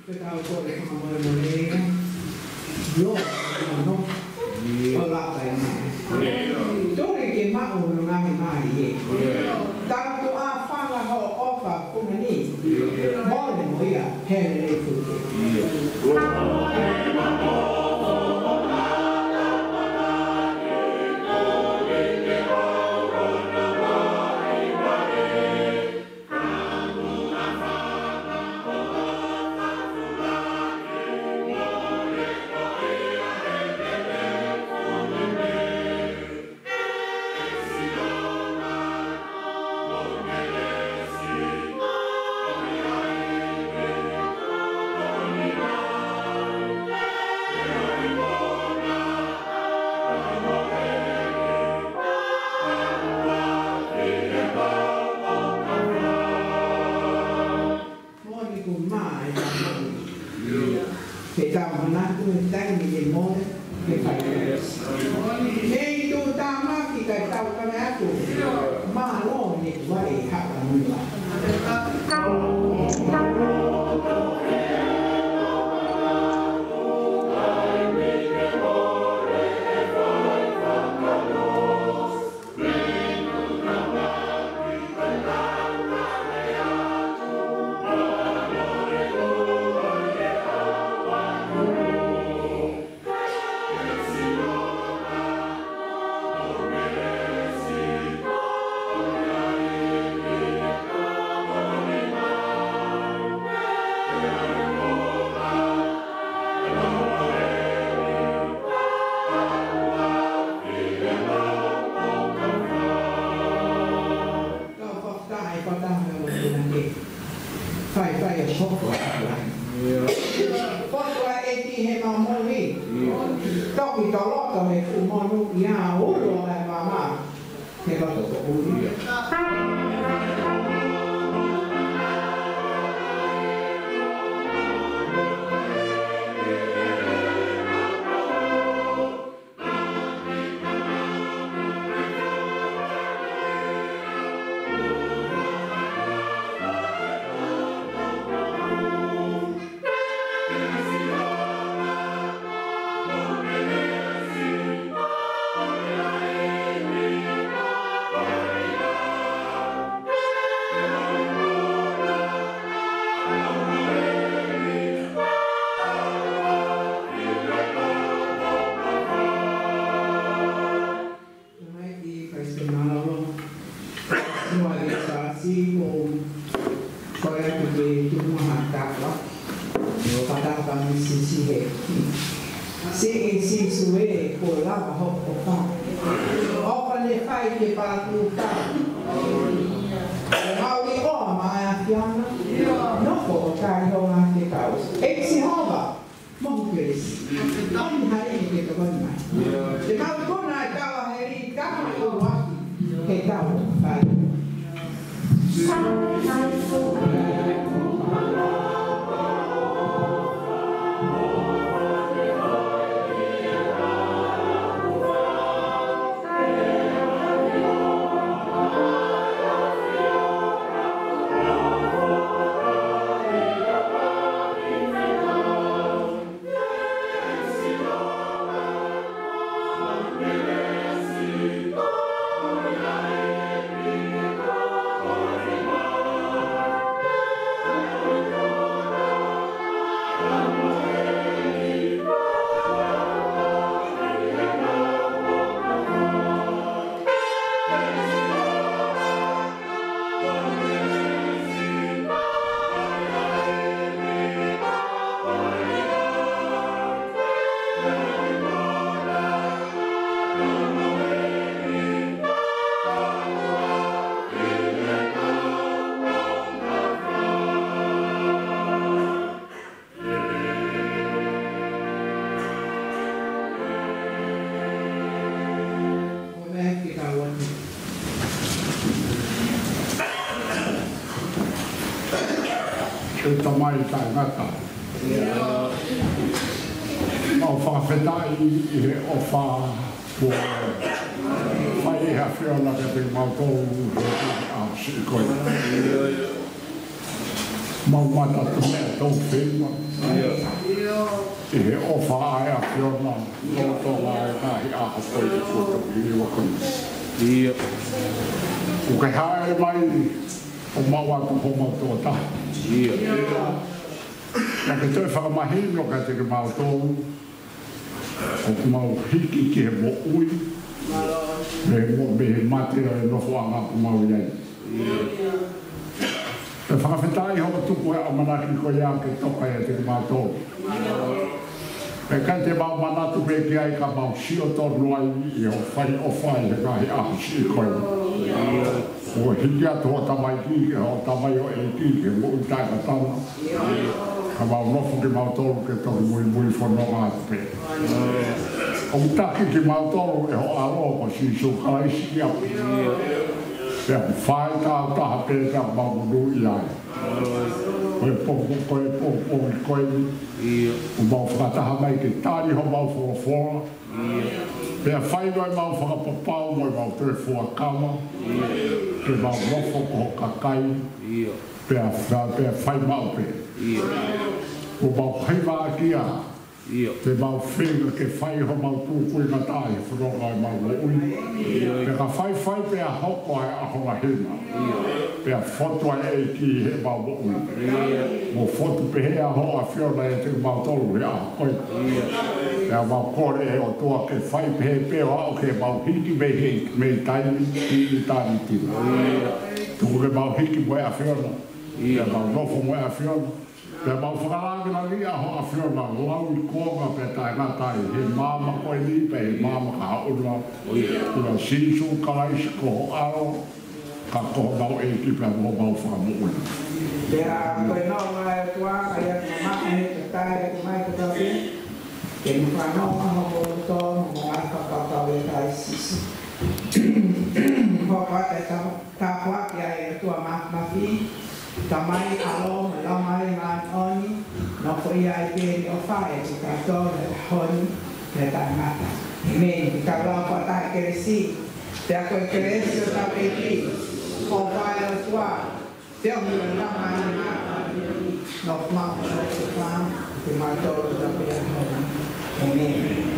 Ke tau kole fakamolemole ia. Lo, lo, lo. ʻO laka e mai. Tuli ke maʻu hono ngaahi mālie. Tau tuʻa fanga ho ʻofa kumani. Mole mo ia, hele le fuke. Moʻoni kuo mā e tama. Ke tau manatu he taimi ke mole, ke fai. Mei tuʻutāmaki kae tau kole atu. Mālō ne kuo ʻi ai e haʻapanunga. Kau fakataha e fakataha mo e motuʻa ke fai fai e hoko. Hoko ʻa e ʻEiki he mau moʻui. Toki toloto he kuʻu monu ia ulo mai mama. He loto ko uli. Sisi he. Siʻi Sīsū ē, kuo lava hoʻo ʻofa. ʻOfa ne fai ke pātū pā. Mau ʻi ʻoa mai ʻa e ʻAfiona. Nofo ʻo kai ho ngaahi fekau. ʻEiki Sihova, mohu kelesi. Oni hai ni ke tokoni mai. Te mau kona e kau heli kama ʻuluaki. Ke tau fai. ʻE Tamai taʻengata, mau fakafetaʻi ʻi he ʻofa kuo fai ʻe he ʻAfiona kiate kimautolu he ʻaho siʻi ko eni. Mau mātā tu meʻa tau feima. ʻI he ʻofa ʻa e ʻAfiona, lolotonga e ngaahi ʻaho ko eni kuo toki hiva ko eni. ʻIo. Kuo ke hāʻele mai ʻo maʻu atu homau tokotaha. ʻIo. Naʻa ke toe fakamahino kiate kimautolu ʻoku mau hiki ki he moʻui, mei he mo-, mei he mate ʻo e nofoʻanga ʻoku mau ʻi ai. Pea fakafetaʻi hoʻo tuku e ʻamanaki ko ia ke toka ʻiate kimautolu. Pea ʻikai te mau manatu pē ki ai ka mau sio tonu ai ʻi hoʻo fai ʻofa ʻi he ngaahi ʻaho siʻi ko eni. Kuo hiki atu hoʻo tamaiki, ke hoʻo tamaioʻeiki, ke moʻui taʻengata. Ka mau nofo kimautolu ke toki muimui fononga atu pē. ʻOku taki kimautolu ʻe ho ʻAlo ko Sīsū Kalaisi ki ʻapi. Pea ʻoku fai tāutaha pē pea mau monūʻia ai. Ko e pongipongi, ko e pongipongi ko eni. ʻOku mau fakataha mai ke tali homau folofola. Pea fai mo ʻemau fakapapau mo ʻemau toe fuakava. Ke mau nofo ko ho kakai. Pea fa-, pea fai maʻu pē. ʻOku mau hivaʻaki ia. Te mau feinga ke fai homau tūkuingataʻa he fononga ʻo ʻemau moʻui. Pea ka faifai pea hoko ʻa e ʻaho lahina. Pea fotu ʻa e ʻEiki ʻi heʻemau moʻui. Mo fotu pehē ʻa ho ʻAfiona ʻiate kimautolu he ʻaho ko eni. Pea mau kole ʻe ʻOtua ke fai pehē pē ʻo aʻu ke mau hiki mei he, mei taimi ki ʻitāniti. Tuku ke mau hiki mo e ʻAfiona. Pea mau nofo mo e ʻAfiona. Pea mau fakalāngilangiʻi ʻa ho ʻAfiona lau ʻi kuonga pea taʻengata ʻi he maama ko eni pea ʻi he maama ka haʻuna. ʻIa Sīsū Kalaisi ko ho ʻAlo, ka ko homau ʻEiki pea mo homau Fakamoʻui. Pea ko e nonga ʻa e ʻOtua, ʻa ia ʻoku mamaʻo he taʻengata mai kotoa pē, ke ne fakanonga homou loto mo hoʻomou fakakaukau ʻia Kalaisi Sīsū. Ko e kātaki ʻa e tāpuaki ʻa e ʻOtua Māfimafi, Tamai, ʻAlo mo e Laumālie Māʻoniʻoni, nofoʻia ai pē ʻene ʻofa ʻiate kitautolu he ʻaho ni pea taʻengata. ʻĒmeni. Ke tau lau fakataha e kelesi. Pea ko e kelesi ʻa hotau ʻEiki, ʻofa ʻa e ʻOtua, feohi ʻa e Laumālie Māʻoniʻoni, nofoʻia ʻi he ʻOtua, kiate kimautolu kotoa pē ʻi he ʻaho ni. ʻĒmeni.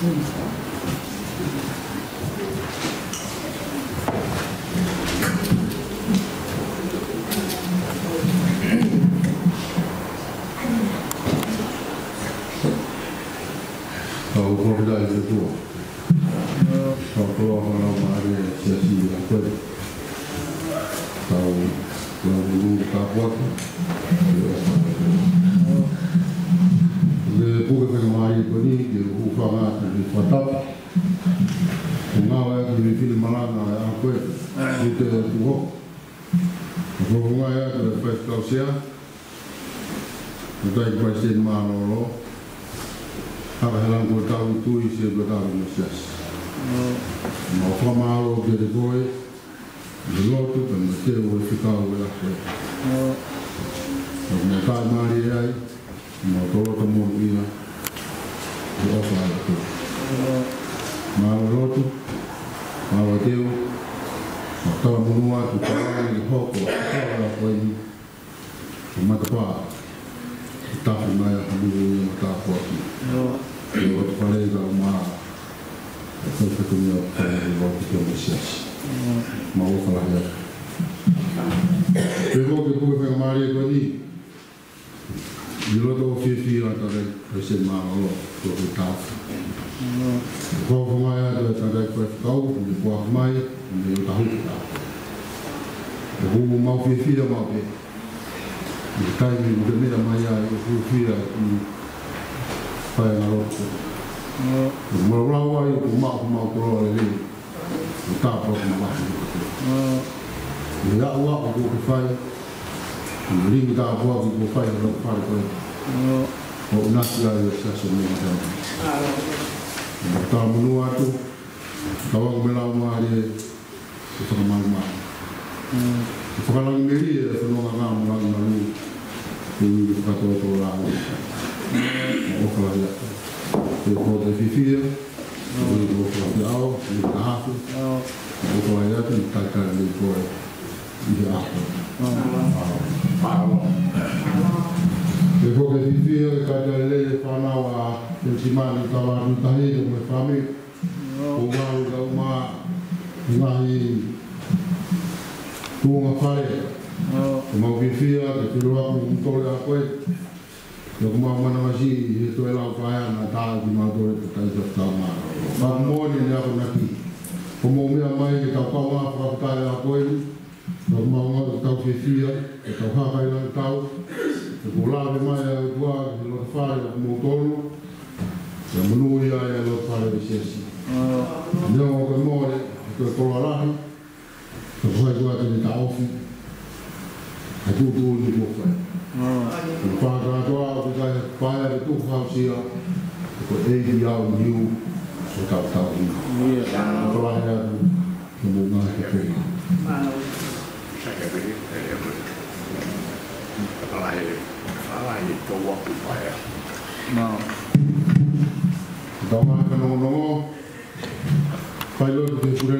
Tau fakafetaʻi ki he ʻOtua. Tau koloa ʻa e Laumālie ʻo e Siasi ʻi he ʻaho ko eni. Tau lau ʻa e tāpuaki. Ko e puke faingamālie ko eni ke u hūfanga atu he fakatapu. Ko e ngāue ʻa e fefine malanga ʻo e ʻaho ko eni. Ko e tuʻu hoko. Ko e ngāue ʻa e faifekau sea. Ko e tangataʻeiki palesiteni mālōlō. Haka he langi ko e tau tui se ko e tau mo Siasi. Mau fakamālō kiate koe. Mo e lotu, pea mo e teu ʻo e fekau ʻo e ʻaho ko eni. Pea mo e tau mālie ai, mo e toloto mo ia, ʻi he ʻofa ʻa e ʻOtua. Mālō e lotu, mālō e teu, mo e talamonū atu, tau ʻi he hoko, ʻa e ʻaho ko eni, ko e matapā, ʻe tafe mai ʻa e hanu ia mo e tāpuaki. Ke o te pale ka uma, ʻe tau te kuni o te pale o te kuni Siasi. Mau ʻofa lahi atu. Pea ko e puke faingamālie ko eni, ʻi loto ʻo e fiefia ʻa e tangataʻeiki palesiteni mālōlō, ko e tau. Ko e faingamālie atu ʻa e tangataʻeiki faifekau, ʻo ne puaka mai, ʻo ne ʻo tahu ki ta. ʻOku mau fiefia maʻu pē. ʻI he taimi ʻoku te meʻa mai ai, ʻoku fiefia ʻi he fai ʻa e lotu. ʻOku mau lau ai, ʻoku mau, ʻoku mau koloa lelei. ʻO tāpuaki mo e ʻaho ko eni. ʻI he aʻu aʻu kuo ke fai, ʻi he lilingi tāpuaki kuo fai he loto fale ko eni. ʻO ʻunasi ai ʻa e Siasi mo e tama. Mau talamonū atu, tauange mo e Laumālie, ke fakamalumalu. Ke fakalangilangiʻi e fononga ngāue mo e langilangi. Ke ui ke fakatōtō lau. ʻOfa lahi atu. Ke ko e fiefia. Ke ui ke ʻofa lahi au. Ke ui ke hafe. ʻOfa lahi atu, ke talitali lelei koe. ʻI he ʻaho. Ke ko e fiefia, ke talitali lelei e fānau ʻa Penisimani Tavatu Tahi, mo e fāmili. Ko e lau ka uma, ngaahi tuʻunga fale. Ko mau fiefia, ke fiefia ʻa kimoutolu ʻa koe. Ko mau manavasiʻi, he toe lau paea na tā ki mau toe ka tai ka tau mā. Ka moʻoni ne ako naki. Ko mau meʻa mai, ke tau kau mā fakafetaʻi ʻa koe. Ka mau ngā tau fiefia, ke tau haka ʻi langi tau. Ke ko lave mai ʻa e ʻOtua, ki loto fale ʻo kimoutolu. Ke monūʻia ʻa e loto fale ʻo e Siasi. Neongo ko e mole, ko e koloa lahi. Ka ko hai ko atu ni taʻofi. Ka tuʻutuʻuni kuo fai. Ko e fakakātoa ʻoku ʻikai paea ke tuku fausia. Ko e ʻEiki au niu. Ko e tautau ni. Ko e lahi atu. Ko e mou ngā ke pena. Tau mā ka nongonongo. Fai lotu ke pule